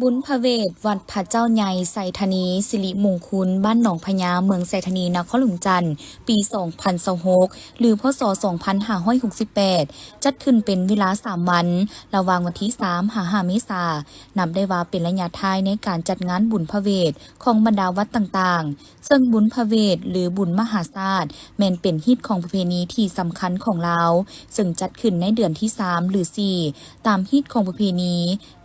ບຸນພະເວດ ວັດພະເຈົ້າໃຫຍ່ໄຊທານີ ສິລິມຸງຄຸນ ບ້ານໜອງພະຍາ ເມືອງໄຊທານີ ນະຄອນຫຼວງວຽງຈັນ ປີສອງພັນຊາວຫົກ ຫຼື ພ.ສ. ສອງພັນຫ້າຮ້ອຍຫົກສິບແປດ ຈັດຂຶ້ນເປັນເວລາສາມວັນ ລະຫວ່າງວັນທີສາມ ຫາ ຫ້າ ເມສາ, ນັບໄດ້ວ່າເປັນໄລຍະທ້າຍໃນການຈັດງານບຸນພະເວດຂອງບັນດາວັດຕ່າງໆ. ເຊິ່ງບຸນພະເວດ ຫຼື ບຸນມະຫາຊາດ ແມ່ນເປັນຮີດຄອງປະເພນີທີ່ສຳຄັນຂອງລາວ, ເຊິ່ງຈັດຂຶ້ນໃນເດືອນທີສາມ ຫຼື ສີ່ ຕາມຮີດຄອງປະເພນີ.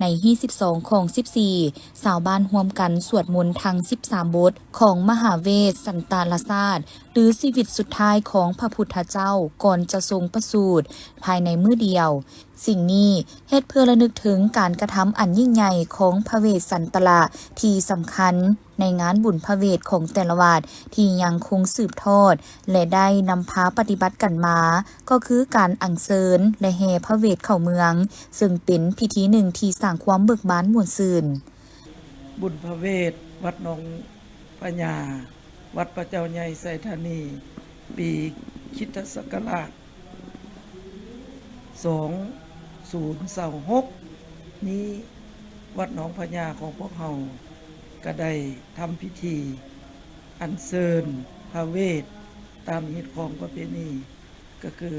ໃນຮີດສິບສອງຂອງສິບສີ່ ຊາວບ້ານຮ່ວມກັນສວດມົນທັງສິບສາມບົດຂອງມະຫາເວດສັນຕະລະຊາດ ຫຼື ຊີວິດສຸດທ້າຍຂອງພະພຸດທະເຈົ້າ ກ່ອນຈະຊົງປະສູດພາຍໃນມື້ດຽວ. ສິ່ງນີ້ເຮັດເພື່ອລະນຶກເຖິງການກະທຳອັນຍິ່ງໃຫຍ່ຂອງພະເວດສັນຕະລະທີ່ສຳຄັນ ໃນງານບຸນພະເວດຂອງແຕ່ລະວັດທີ່ຍັງຄົງສືບທອດ ແລະ ໄດ້ນຳພາປະຕິບັດກັນມາ ກໍຄືການອັນເຊີນ ແລະ ແຫ່ພະເວດເຂົ້າເມືອງ, ເຊິ່ງເປັນພິທີໜຶ່ງທີ່ສ້າງຄວາມເບີກບານມ່ວນຊື່ນ. ບຸນພະເວດ ວັດໜອງພະຍາ ວັດພະເຈົ້າໃຫຍ່ໄຊທານີ ປີຄຣິສຕະສັກກະລາດ ສອງພັນຊາວຫົກນີ້ ວັດໜອງພະຍາຂອງພວກເຮົາກະໄດ້ທຳພິທີອັນເຊີນພະເວດຕາມຮີດຄອງປະເພນີ ກະຄື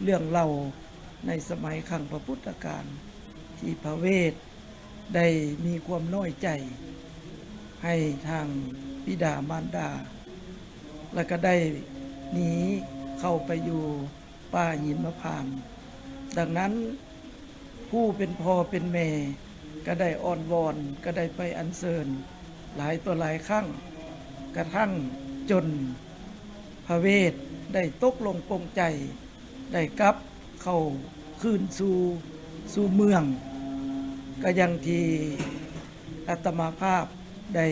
ເລື່ອງເລົ່າໃນສະໄໝຄັ້ງພະພຸດທະການ ທີ່ພະເວດ ໄດ້ມີຄວາມນ້ອຍໃຈໃຫ້ທາງບິດາມານດາ ແລະ ກະໄດ້ໜີເຂົ້າໄປຢູ່ປ່າຫິມະພານ. ດັ່ງນັ້ນ ຜູ້ເປັນພໍ່ເປັນແມ່ກະໄດ້ອ້ອນວອນ ກະໄດ້ໄປອັນເຊີນຫຼາຍຕໍ່ຫຼາຍຄັ້ງ ກະທັ່ງຈົນພະເວດໄດ້ຕົກລົງປົງໃຈ ໄດ້ກັບເຂົ້າຄືນສູ່ ສູ່ເມືອງ ກະຢ່າງທີ່ອາດຕະມາພາບໄດ້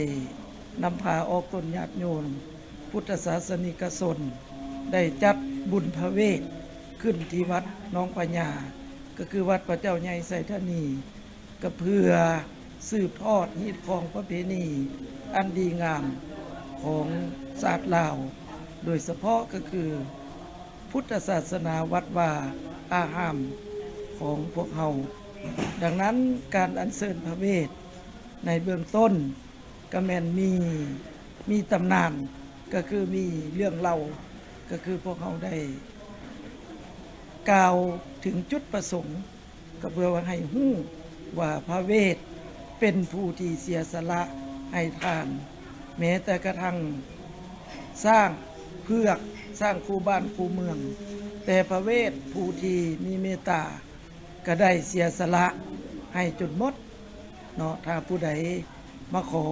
ນຳພາອອກຕົນຍາດໂຍມພຸດທະສາສະນິກະຊົນ ໄດ້ຈັດບຸນພະເວດຂຶ້ນທີ່ວັດໜອງພະຍາ ກະຄືວັດພະເຈົ້າໃຫຍ່ໄຊທານີ ກະເພື່ອສືບທອດຮີດຄອງປະເພນີອັນດີງາມຂອງຊາດລາວ ໂດຍສະເພາະກະຄື ພຸດທະສາສະໜາວັດວາອາຮາມຂອງພວກເຮົາ. ດັ່ງນັ້ນ ການອັນເຊີນພະເວດໃນເບື້ອງຕົ້ນກະແມ່ນມີ ມີຕຳນານ ກະຄືມີເລື່ອງເລົ່າ ກະຄືພວກເຮົາໄດ້ກ່າວເຖິງຈຸດປະສົງ ກະເພື່ອວ່າໃຫ້ຮູ້ວ່າພະເວດເປັນຜູ້ທີ່ເສຍສະຫຼະໃຫ້ທານ ແມ້ແຕ່ກະທັ່ງຊ້າງເຜືອກ ຊ້າງຄູ່ບ້ານຄູ່ເມືອງ ແຕ່ພະເວດຜູ້ທີ່ມີເມດຕາກະໄດ້ເສຍສະຫຼະໃຫ້ຈົນໝົດເນາະ. ຖ້າຜູ້ໃດມາຂໍ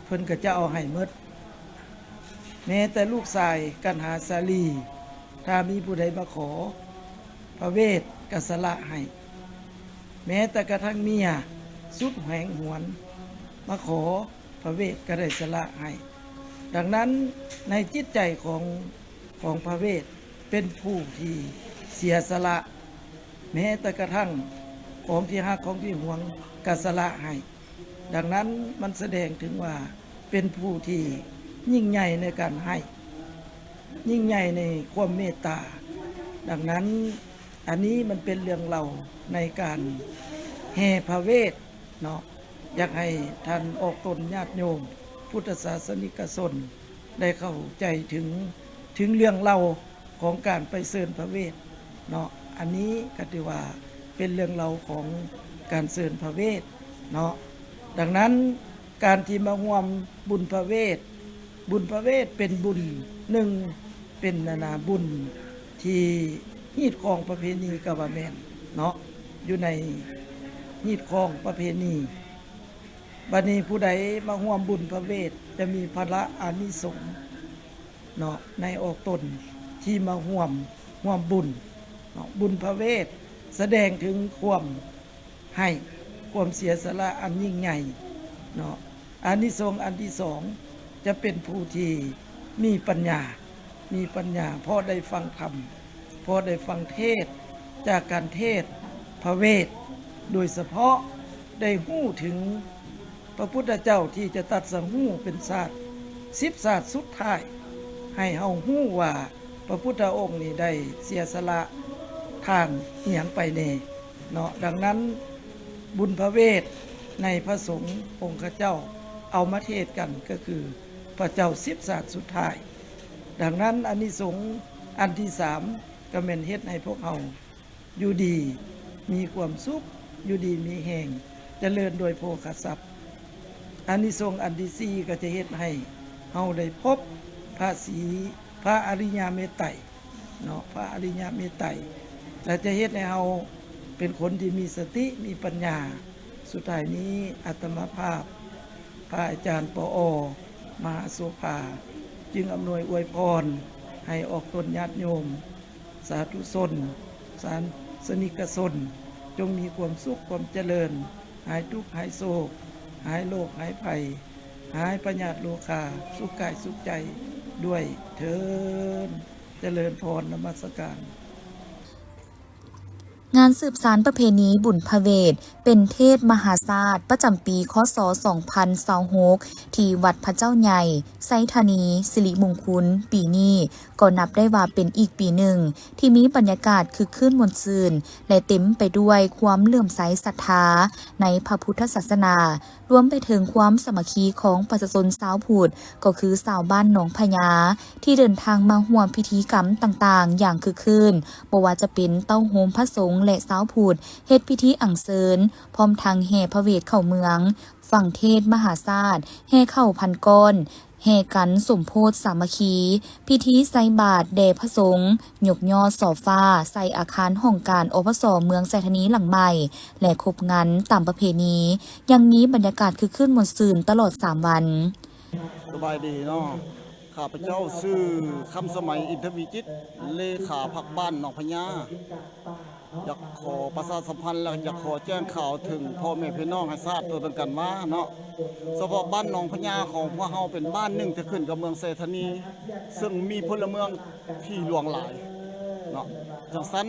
ເພິ່ນກະຈະເອົາໃຫ້ໝົດ. ແມ້ແຕ່ລູກຊາຍກັນຫາສາລີ ຖ້າມີຜູ້ໃດມາຂໍ ພະເວດກະສະຫຼະໃຫ້. ແມ້ແຕ່ກະທັ່ງເມຍສຸດຫວງຫວນມາຂໍ ພະເວດກະໄດ້ສະຫຼະໃຫ້. ດັ່ງນັ້ນ ໃນຈິດໃຈຂອງ ຂອງພະເວດເປັນຜູ້ທີ່ເສຍສະຫຼະ ແມ້ແຕ່ກະທັ່ງຂອງທີ່ຮັກຂອງທີ່ຫວງກະສະຫຼະໃຫ້. ດັ່ງນັ້ນ ມັນສະແດງເຖິງວ່າເປັນຜູ້ທີ່ຍິ່ງໃຫຍ່ໃນການໃຫ້ ຍິ່ງໃຫຍ່ໃນຄວາມເມດຕາ. ດັ່ງນັ້ນ ອັນນີ້ມັນເປັນເລື່ອງເລົ່າໃນການແຫ່ພະເວດເນາະ. ຢາກໃຫ້ທ່ານອອກຕົນຍາດໂຍມພຸດທະສາສະນິກະຊົນໄດ້ເຂົ້າໃຈເຖິງ ເຖິງເລື່ອງເລົ່າ ຂອງການໄປເຊີນພະເວດເນາະ. ອັນນີ້ກະຖືວ່າເປັນເລື່ອງເລົ່າຂອງການເຊີນພະເວດເນາະ. ດັ່ງນັ້ນ ການທີ່ມາຮ່ວມບຸນພະເວດ ບຸນພະເວດເປັນບຸນໜຶ່ງ ເປັນ ອັນນາ ບຸນທີ່ຮີດຄອງປະເພນີກະວ່າແມ່ນເນາະ ຢູ່ໃນຮີດຄອງປະເພນີ. ບາດນີ້ຜູ້ໃດມາຮ່ວມບຸນພະເວດ ຈະມີພະລະອານິສົງ ເນາະ ໃນອອກຕົນທີ່ມາຮ່ວມ ຮ່ວມບຸນເນາະ. ບຸນພະເວດສະແດງເຖິງຄວາມໃຫ້ ຄວາມເສຍສະຫຼະອັນຍິ່ງໃຫຍ່ເນາະ. ອານິສົງອັນທີສອງ ຈະເປັນຜູ້ທີ່ມີປັນຍາ ມີປັນຍາ ເພາະໄດ້ຟັງທຳ ເພາະໄດ້ຟັງເທດ ຈາກການເທດພະເວດ ໂດຍສະເພາະໄດ້ຮູ້ເຖິງ ພະພຸດທະເຈົ້າທີ່ຈະຕັດສະຮູ້ເປັນຊາດ ສິບຊາດສຸດທ້າຍ ໃຫ້ເຮົາຮູ້ວ່າພະພຸດທະອົງນີ້ໄດ້ເສຍສະຫຼະທານອີ່ຫຍັງໄປແດ່ເນາະ. ດັ່ງນັ້ນ ບຸນພະເວດ ໃນພະສົງອົງຄະເຈົ້າເອົາມາເທດກັນ ກໍຄືພະເຈົ້າສິບຊາດສຸດທ້າຍ. ດັ່ງນັ້ນ ອານິສົງອັນທີສາມ ກໍແມ່ນເຮັດໃຫ້ພວກເຮົາຢູ່ດີມີຄວາມສຸກ ຢູ່ດີມີແຮງ ຈະເລີນດ້ວຍໂພຄະຊັບ. ອານິສົງອັນທີສີ່ ກໍຈະເຮັດໃຫ້ເຮົາໄດ້ພົບພະສີ ພະອະລິຍະເມດໄຕເນາະ ພະອະລິຍະເມດໄຕ ແລະ ຈະເຮັດໃຫ້ເຮົາເປັນຄົນທີ່ມີສະຕິ ມີປັນຍາ. ສຸດທ້າຍນີ້ ອາດຕະມາພາບ ພະອາຈານ ປອ ມະຫາໂສພາ ຈຶ່ງອຳນວຍອວຍພອນໃຫ້ອອກຕົນຍາດໂຍມ ສາທຸຊົນ ສາສະນິກະຊົນ ຈົ່ງມີຄວາມສຸກຄວາມຈະເລີນ ຫາຍທຸກຫາຍໂສກ ຫາຍໂລກຫາຍໄພ ຫາຍພະຍາດໂລຄາ ສຸກກາຍສຸກໃຈດ້ວຍເທີ້ນ. ຈະເລີນພອນ ນະມັດສະການ. ງານສືບສານປະເພນີບຸນພະເວດ ເປັນເທດມະຫາຊາດ ປະຈຳປີ ຄ.ສ. ສອງພັນຊາວຫົກ ທີ່ວັດພະເຈົ້າໃຫຍ່ ໄຊທານີ ສິລິມຸງຄຸນ ປີນີ້ກໍນັບໄດ້ວ່າເປັນອີກປີໜຶ່ງ ທີ່ມີບັນຍາກາດຄຶກຄື້ນມ່ວນຊື່ນ ແລະ ເຕັມໄປດ້ວຍຄວາມເຫຼື້ອມໃສສັດທາໃນພະພຸດທະສາສະໜາ ລວມໄປເຖິງຄວາມສາມັກຄີຂອງປະຊາຊົນຊາວພຸດ ກໍຄືຊາວບ້ານໜອງພະຍາ ທີ່ເດີນທາງມາຮ່ວມພິທີກຳຕ່າງໆຢ່າງຄຶກຄື້ນ, ບໍ່ວ່າຈະເປັນເຕົ້າໂຮມພະສົງ ແລະ ຊາວພຸດເຮັດພິທີອັງເຊີນ, ພ້ອມທັງແຫ່ພະເວດເຂົ້າເມືອງ, ຟັງເທດມະຫາຊາດ, ແຫ່ເຂົ້າພັນກ້ອນ, ແຫ່ກັນສົມໂພດສາມັກຄີ, ພິທີໃສ່ບາດແດ່ພະສົງ, ຍົກຍອດສໍຟ້າໃສ່ອາຄານຫ້ອງການ ອພສ ເມືອງໄຊທານີຫຼັງໃໝ່ ແລະ ຄົບງັນຕາມປະເພນີ, ຍັງມີບັນຍາກາດຄຶກຄື້ນມ່ວນຊື່ນຕະຫຼອດສາມວັນ. ສະບາຍດີເນາະ. ຂ້າພະເຈົ້າຊື່ ຄຳສະໄໝ ອິນທະວິຈິດ, ເລຂາພັກບ້ານໜອງພະຍາ. ຢາກຂໍປະຊາສຳພັນ ແລະ ຢາກຂໍແຈ້ງຂ່າວເຖິງພໍ່ແມ່ພີ່ນ້ອງໃຫ້ຊາບທົ່ວເຖິງກັນວ່າເນາະ, ສະເພາະບ້ານໜອງພະຍາຂອງພວກເຮົາເປັນບ້ານໜຶ່ງທີ່ຂຶ້ນກັບເມືອງໄຊທານີ, ເຊິ່ງມີພົນລະເມືອງທີ່ຫຼວງຫຼາຍເນາະ. ຈັ່ງຊັ້ນ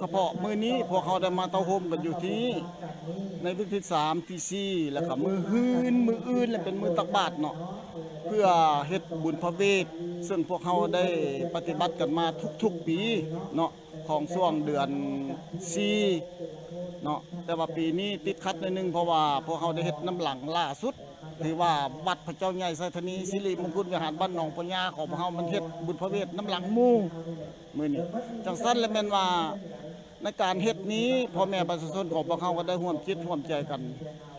ສະເພາະມື້ນີ້ພວກເຮົາໄດ້ມາເຕົ້າໂຮມກັນຢູ່ທີ່ນີ້ ໃນມື້ທີສາມ ທີສີ່ ແລ້ວກໍມື້ຮືນ ມື້ອື່ນ ແລະ ເປັນມື້ຕັກບາດເນາະ, ເພື່ອເຮັດບຸນພະເວດ ເຊິ່ງພວກເຮົາໄດ້ປະຕິບັດກັນມາທຸກໆປີເນາະ ຂອງຊ່ວງເດືອນສີ່ເນາະ. ແຕ່ວ່າປີນີ້ຕິດຂັດໜ້ອຍໜຶ່ງ ເພາະວ່າພວກເຮົາໄດ້ເຮັດນຳຫຼັງຫຼ້າສຸດ ຖືວ່າວັດພະເຈົ້າໃຫຍ່ໄຊທານີ ສິລິມຸງຄຸນ ວິຫານ ບ້ານໜອງພະຍາຂອງພວກເຮົາ ມັນເຮັດບຸນພະເວດນຳຫຼັງໝູ່ ມື້ນີ້. ຈັ່ງຊັ້ນລະແມ່ນວ່າ ໃນການເຮັດນີ້ ພໍ່ແມ່ປະຊາຊົນຂອງພວກເຮົາກໍໄດ້ຮ່ວມຈິດຮ່ວມໃຈກັນ,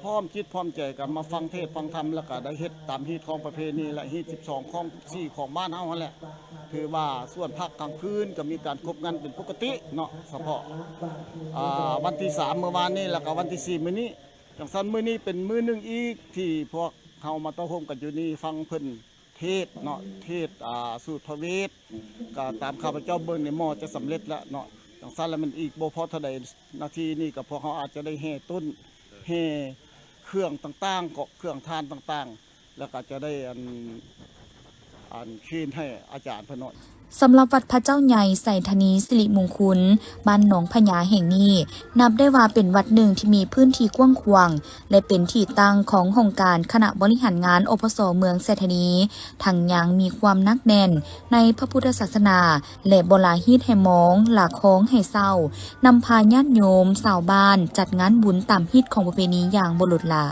ພ້ອມຈິດພ້ອມໃຈກັນມາຟັງເທດຟັງທຳ ແລ້ວກໍໄດ້ເຮັດຕາມຮີດຄອງປະເພນີ ແລະ ຮີດສິບສອງ ຄອງສິບສີ່ ຂອງບ້ານເຮົາຫັ້ນແຫຼະ. ຖືວ່າສ່ວນພາກກາງຄືນກໍມີການຄົບງັນເປັນປົກກະຕິເນາະ, ສະເພາະ ອາ ວັນທີສາມ ມື້ວານນີ້ ແລ້ວກໍວັນທີສີ່ ມື້ນີ້. ຈັ່ງຊັ້ນ ມື້ນີ້ເປັນມື້ໜຶ່ງອີກທີ່ພວກເຮົາມາເຕົ້າໂຮມກັນຢູ່ນີ້, ຟັງເພິ່ນເທດເນາະ, ເທດ ອາ ສູດພະເວດ, ກໍຕາມຂ້າພະເຈົ້າເບິ່ງໃນໝໍ້ຈະສຳເລັດແລ້ວເນາະ. ຈັ່ງຊັ້ນລະແມ່ນອີກບໍ່ພໍເທົ່າໃດນາທີນີ້ ກໍພວກເຮົາອາດຈະໄດ້ແຫ່ຕົ້ນ ແຫ່ເຄື່ອງຕ່າງໆ ເກາະເຄື່ອງທານຕ່າງໆ ແລ້ວກໍຈະໄດ້ອັນ ອັນເຄນໃຫ້ອາຈານເພິ່ນເນາະ. ສຳລັບວັດພະເຈົ້າໃຫຍ່ໄຊທານີສິລິມຸງຄຸນ ບ້ານໜອງພະຍາແຫ່ງນີ້ ນັບໄດ້ວ່າເປັນວັດໜຶ່ງທີ່ມີພື້ນທີ່ກວ້າງຂວາງ ແລະ ເປັນທີ່ຕັ້ງຂອງຫ້ອງການຄະນະບໍລິຫານງານ ອພສ ເມືອງໄຊທານີ, ທັງຍັງມີຄວາມໜັກແໜ້ນໃນພະພຸດທະສາສະໜາ ແລະ ບໍ່ລະຮີດໃຫ້ມອງ ລະຄອງໃຫ້ເຊົ່າ, ນຳພາຍາດໂຍມຊາວບ້ານຈັດງານບຸນຕາມຮີດຄອງປະເພນີຢ່າງບໍ່ລົດລະ.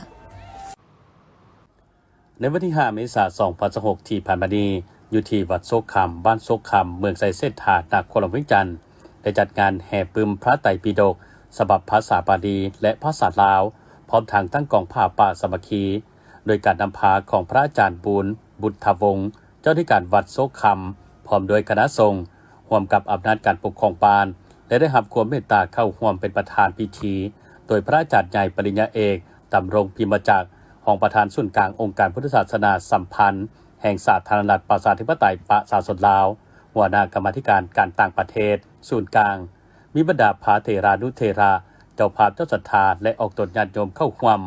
ໃນວັນທີຫ້າ ເມສາ ສອງພັນຊາວຫົກ ທີ່ຜ່ານມານີ້, ຢູ່ທີ່ວັດໂຊກຄຳ, ບ້ານໂຊກຄຳ, ເມືອງໄຊເສດຖາ, ນະຄອນຫຼວງວຽງຈັນ ໄດ້ຈັດງານແຫ່ປຶ້ມພະໄຕປິດົກ ສະບັບພາສາບາລີ ແລະ ພາສາລາວ, ພ້ອມທັງຕັ້ງກອງຜ້າປ່າສາມັກຄີ ໂດຍການນຳພາຂອງພະອາຈານ ບູນ ບຸດທະວົງ, ເຈົ້າອະທິການວັດໂຊກຄຳ, ພ້ອມດ້ວຍຄະນະສົງ, ຮ່ວມກັບອຳນາດການປົກຄອງບ້ານ ແລະ ໄດ້ຮັບຄວາມເມດຕາເຂົ້າຮ່ວມເປັນປະທານພິທີ ໂດຍພະອາຈານໃຫຍ່ປະລິນຍາເອກ ດຳລົງ ພິມມະຈັກ, ຮອງປະທານສູນກາງອົງການພຸດທະສາສະໜາສຳພັນແຫ່ງສາທາລະນະລັດປະຊາທິປະໄຕປະຊາຊົນລາວ, ຫົວໜ້າກຳມາທິການການຕ່າງປະເທດສູນກາງ, ມີບັນດາພະເຖລານຸເຖລະ, ເຈົ້າພາບເຈົ້າສັດທາ ແລະ ອອກຕົນຍາດໂຍມເຂົ້າຮ່ວມ.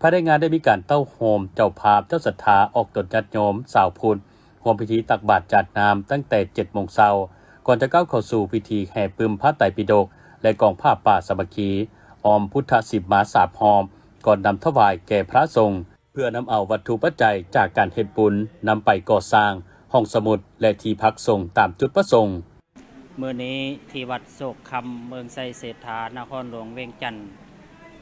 ພາຍໃນງານໄດ້ມີການເຕົ້າໂຮມເຈົ້າພາບເຈົ້າສັດທາ, ອອກຕົນຍາດໂຍມ, ຊາວພຸດ ຮ່ວມພິທີຕັກບາດຈາດນ້ຳຕັ້ງແຕ່ເຈັດໂມງເຊົ້າ, ກ່ອນຈະກ້າວເຂົ້າສູ່ພິທີແຫ່ປຶ້ມພະໄຕປິດົກ ແລະ ກອງຜ້າປ່າສາມັກຄີ ອ້ອມພຸດທະສີມາສາມຮອບ, ກ່ອນນຳຖວາຍແກ່ພະສົງ, ເພື່ອນຳເອົາວັດຖຸປັດໄຈຈາກການເຮັດບຸນນຳໄປກໍ່ສ້າງຫ້ອງສະໝຸດ ແລະ ທີ່ພັກສົງຕາມຈຸດປະສົງ. ມື້ນີ້ທີ່ວັດໂຊກຄຳ ເມືອງໄຊເສດຖາ, ນະຄອນຫຼວງວຽງຈັນ,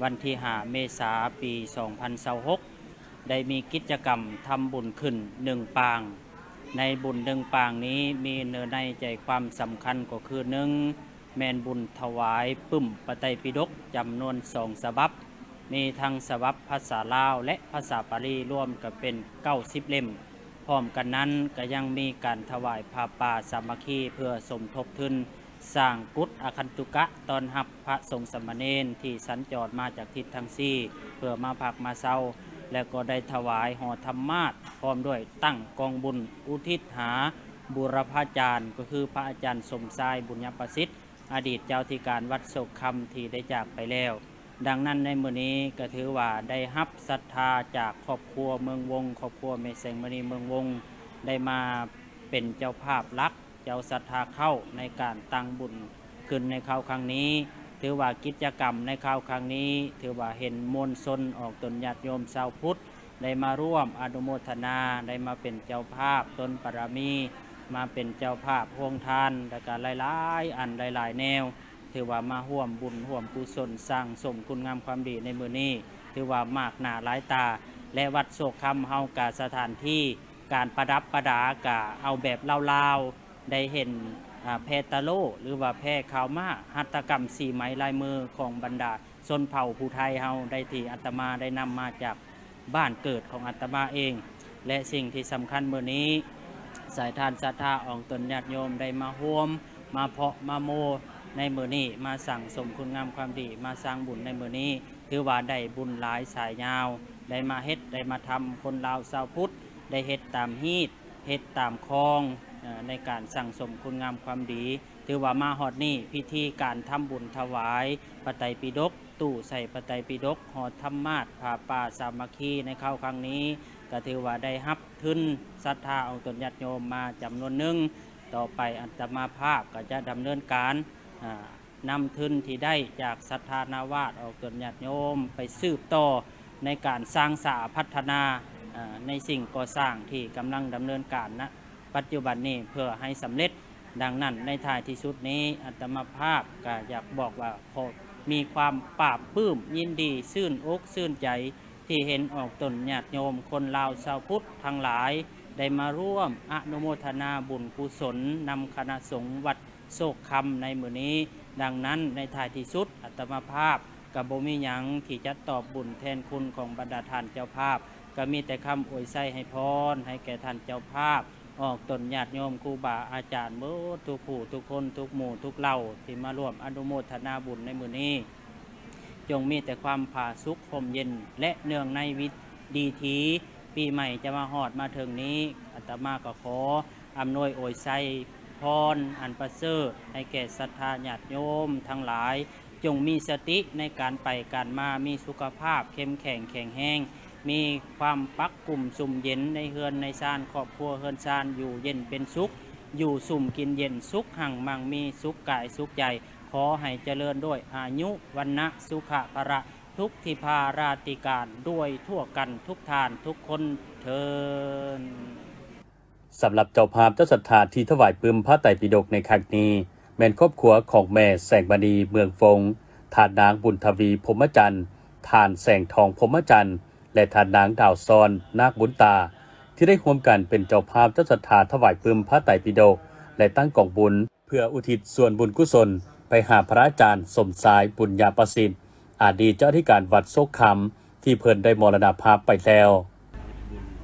ວັນທີຫ້າເມສາ ປີສອງພັນຊາວຫົກ ໄດ້ມີກິດຈະກຳທຳບຸນຂຶ້ນໜຶ່ງປາງ. ໃນບຸນໜຶ່ງປາງນີ້ ມີເນື້ອໃນໃຈຄວາມສຳຄັນກໍຄື ໜຶ່ງ ແມ່ນບຸນຖວາຍປຶ້ມພະໄຕປິດົກຈຳນວນສອງສະບັບ, ມີທັງສະບັບພາສາລາວ ແລະ ພາສາປາລີ ລວມກໍເປັນເກົ້າສິບເຫຼັ້ມ. ພ້ອມກັນນັ້ນກໍຍັງມີການຖວາຍຜ້າປ່າສາມັກຄີ ເພື່ອສົມທົບທຶນ ສ້າງກຸດອາຄັນຕຸກະ ຕ້ອນຮັບພະສົງສາມະເນນທີ່ສັນຈອນມາຈາກທິດທັງສີ່ ເພື່ອມາພັກມາເຊົາ ແລະ ກໍໄດ້ຖວາຍຫໍທຳມາດ ພ້ອມດ້ວຍຕັ້ງກອງບຸນອຸທິດຫາບູລະພາຈານ ກໍຄືພະອາຈານສົມຊາຍ ບຸນຍະປະສິດ ອະດີດເຈົ້າທິການວັດໂຊກຄຳທີ່ໄດ້ຈາກໄປແລ້ວ. ດັ່ງນັ້ນໃນມື້ນີ້ກໍຖືວ່າໄດ້ຮັບສັດທາຈາກຄອບຄົວເມືອງວົງ, ຄອບຄົວແມ່ແສງມະນີເມືອງວົງ ໄດ້ມາເປັນເຈົ້າພາບຫຼັກ ເຈົ້າສັດທາເຂົ້າໃນການຕັ້ງບຸນຂຶ້ນໃນຄາວຄັ້ງນີ້. ຖືວ່າກິດຈະກຳໃນຄາວຄັ້ງນີ້ ຖືວ່າເຫັນມວນຊົນອອກຕົນຍາດໂຍມຊາວພຸດ ໄດ້ມາຮ່ວມອະນຸໂມທະນາ, ໄດ້ມາເປັນເຈົ້າພາບຕົ້ນບາລະມີ, ມາເປັນເຈົ້າພາບໂຮງທານ ແລະກະຫຼາຍໆອັນຫຼາຍໆແນວ ຖືວ່າມາຮ່ວມບຸນຮ່ວມກຸສົນ ສ້າງສົມຄຸນງາມຄວາມດີໃນມື້ນີ້ ຖືວ່າມາກໜ້າຫຼາຍຕາ ແລະ ວັດໂຊກຄຳເຮົາກະສະຖານທີ່ການປະດັບປະດາກະເອົາແບບລາວໆ ໄດ້ເຫັນ ອາ ແພຕະໂລ ຫຼືວ່າແພຂາວມ້າ ຫັດຖະກຳສີໄໝລາຍມືຂອງບັນດາ ຊົນເຜົ່າຜູ້ໄທເຮົາໄດ້ ທີ່ອາດຕະມາໄດ້ນຳມາຈາກບ້ານເກີດຂອງອາດຕະມາເອງ ແລະ ສິ່ງທີ່ສຳຄັນມື້ນີ້ ສາຍທານສັດທາອອກຕົນຍາດໂຍມໄດ້ມາຮ່ວມ ມາເພາະມາໂມໃນມື້ນີ້ ມາສັ່ງສົມຄຸນງາມຄວາມດີ ມາສ້າງບຸນໃນມື້ນີ້ ຖືວ່າໄດ້ບຸນຫຼາຍສາຍຍາວ ໄດ້ມາເຮັດ ໄດ້ມາທຳ ຄົນລາວຊາວພຸດ ໄດ້ເຮັດຕາມຮີດ ເຮັດຕາມຄອງ ເອີ ໃນການສັ່ງສົມຄຸນງາມຄວາມດີ. ຖືວ່າມາຮອດນີ້ ພິທີການທຳບຸນຖວາຍພະໄຕປິດົກ ຕູ້ໃສ່ພະໄຕປິດົກ ຫໍທຳມາດ ຜ້າປ່າສາມັກຄີໃນຄາວຄັ້ງນີ້ ກໍຖືວ່າໄດ້ຮັບທຶນສັດທາອອກຕົນຍາດໂຍມມາຈຳນວນໜຶ່ງ. ຕໍ່ໄປອາດຕະມາພາບກໍຈະດຳເນີນການ ອາ ນຳທຶນທີ່ໄດ້ຈາກສັດທານາວາດອອກຕົນຍາດໂຍມ ໄປສືບຕໍ່ໃນການສ້າງສາພັດທະນາ ອາ ໃນສິ່ງກໍ່ສ້າງທີ່ກຳລັງດຳເນີນການນະປັດຈຸບັນນີ້ ເພື່ອໃຫ້ສຳເລັດ. ດັ່ງນັ້ນໃນທ້າຍທີ່ສຸດນີ້ ອາດຕະມາພາບກໍຢາກບອກວ່າ ຂໍມີຄວາມປາບປຶ້ມຍິນດີ ຊື່ນອົກຊື່ນໃຈ ທີ່ເຫັນອອກຕົນຍາດໂຍມຄົນລາວຊາວພຸດທັງຫຼາຍ ໄດ້ມາຮ່ວມອະນຸໂມທະນາບຸນກຸສົນນຳຄະນະສົງວັດ ໂຊກຄຳໃນມື້ນີ້. ດັ່ງນັ້ນໃນທ້າຍທີ່ສຸດ ອາດຕະມາພາບກໍບໍ່ມີຫຍັງທີ່ຈະຕອບບຸນແທນຄຸນຂອງບັນດາທ່ານເຈົ້າພາບ ກໍມີແຕ່ຄຳອວຍໄຊໃຫ້ພອນໃຫ້ແກ່ທ່ານເຈົ້າພາບ ອອກຕົນຍາດໂຍມ ຄູບາອາຈານເບິດທຸກຜູ້ທຸກຄົນ ທຸກໝູ່ທຸກເຫຼົ່າທີ່ມາຮ່ວມອະນຸໂມທະນາບຸນໃນມື້ນີ້ ຈົ່ງມີແຕ່ຄວາມຜາສຸກຮົ່ມເຢັນ ແລະ ເນື່ອງໃນວິ ດີທີປີໃໝ່ຈະມາຮອດມາເຖິງນີ້ ອາດຕະມາກໍຂໍອຳນວຍອວຍໄຊພອນອັນປະເສີດໃຫ້ແກ່ສັດທາຍາດໂຍມທັງຫຼາຍ, ຈົ່ງມີສະຕິໃນການໄປການມາ, ມີສຸຂະພາບເຂັ້ມແຂງແຂງແຮງ, ມີຄວາມປັກກຸ່ມຊຸ່ມເຢັນໃນເຮືອນໃນຊານ, ຄອບຄົວເຮືອນຊານຢູ່ເຢັນເປັນສຸກ, ຢູ່ຊຸ່ມກິນເຢັນ, ສຸກຮັ່ງມັ່ງມີ, ສຸກກາຍສຸກໃຈ. ຂໍໃຫ້ຈະເລີນດ້ວຍອາຍຸ ວັນນະ ສຸຂະ ພະລະ ທຸກທິພາລາຕິການດ້ວຍທົ່ວກັນທຸກທ່ານທຸກຄົນເທີ້ນ. ສຳລັບເຈົ້າພາບເຈົ້າສັດທາທີ່ຖວາຍປຶ້ມພະໄຕປິດົກໃນຄັ້ງນີ້ ແມ່ນຄອບຄົວຂອງແມ່ແສງມະນີ ເມືອງວົງ, ທ່ານນາງບຸນທະວີ ພົມມະຈັນ, ທ່ານແສງທອງ ພົມມະຈັນ ແລະ ທ່ານນາງດາວຊອນ ນາກບຸນຕາ ທີ່ໄດ້ຮ່ວມກັນເປັນເຈົ້າພາບເຈົ້າສັດທາຖວາຍປຶ້ມພະໄຕປິດົກ ແລະ ຕັ້ງກອງບຸນ ເພື່ອອຸທິດສ່ວນບຸນກຸສົນໄປຫາພະອາຈານສົມຊາຍ ບຸນຍາປະສິດ ອະດີດເຈົ້າອະທິການວັດໂຊກຄຳ ທີ່ເພິ່ນໄດ້ມໍລະນະພາບໄປແລ້ວ.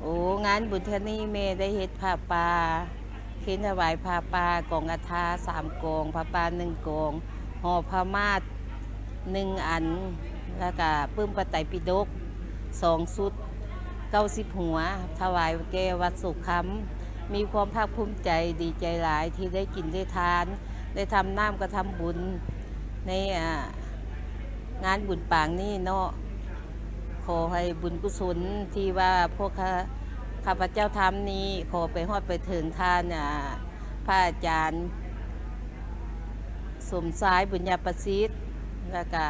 ໂອ້ ງານບຸນເທື່ອນີ້ແມ່ໄດ້ເຮັດຜ້າປ່າ ເຄນຖວາຍຜ້າປ່າ ກອງກະຖາສາມກອງ, ຜ້າປ່າໜຶ່ງກອງ, ຫໍພະມາດໜຶ່ງອັນ ແລ້ວກະປຶ້ມພະໄຕປິດົກສອງຊຸດ ເກົ້າສິບຫົວ ຖວາຍແກ່ວັດໂສກຄຳ. ມີຄວາມພາກພູມໃຈ ດີໃຈຫຼາຍທີ່ໄດ້ກິນໄດ້ທານ ໄດ້ທຳນ້ຳກະທຳບຸນໃນ ອາ ງານບຸນປາງນີ້ເນາະ. ຂໍໃຫ້ບຸນກຸສົນທີ່ວ່າພວກຂ້າ ຂ້າພະເຈົ້າທຳນີ້ ຂໍໄປຮອດໄປເຖິງທ່ານ ອາ ພະອາຈານ ສົມຊາຍ ບຸນຍາປະສິດ ແລ້ວກະ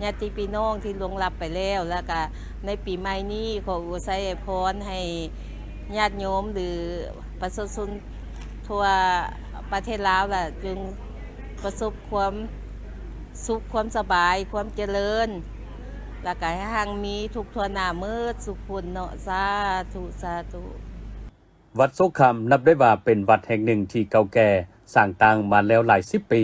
ຍາດຕິພີ່ນ້ອງທີ່ລ່ວງລັບໄປແລ້ວ ແລ້ວກະໃນປີໃໝ່ນີ້ ຂໍອວຍໄຊອວຍພອນໃຫ້ຍາດໂຍມ ຫຼື ປະຊາຊົນທົ່ວປະເທດລາວລະ ຈົ່ງປະສົບຄວາມສຸກ ຄວາມສະບາຍ ຄວາມຈະເລີນ ແລ້ວກະໃຫ້ຮັ່ງມີທຸກທົ່ວໜ້າໝົດທຸກຄົນເນາະ ສາທຸ ສາທຸ. ວັດໂຊຄຳ ນັບໄດ້ວ່າເປັນວັດແຫ່ງໜຶ່ງທີ່ເກົ່າແກ່, ສ້າງຕັ້ງມາແລ້ວຫຼາຍສິບປີ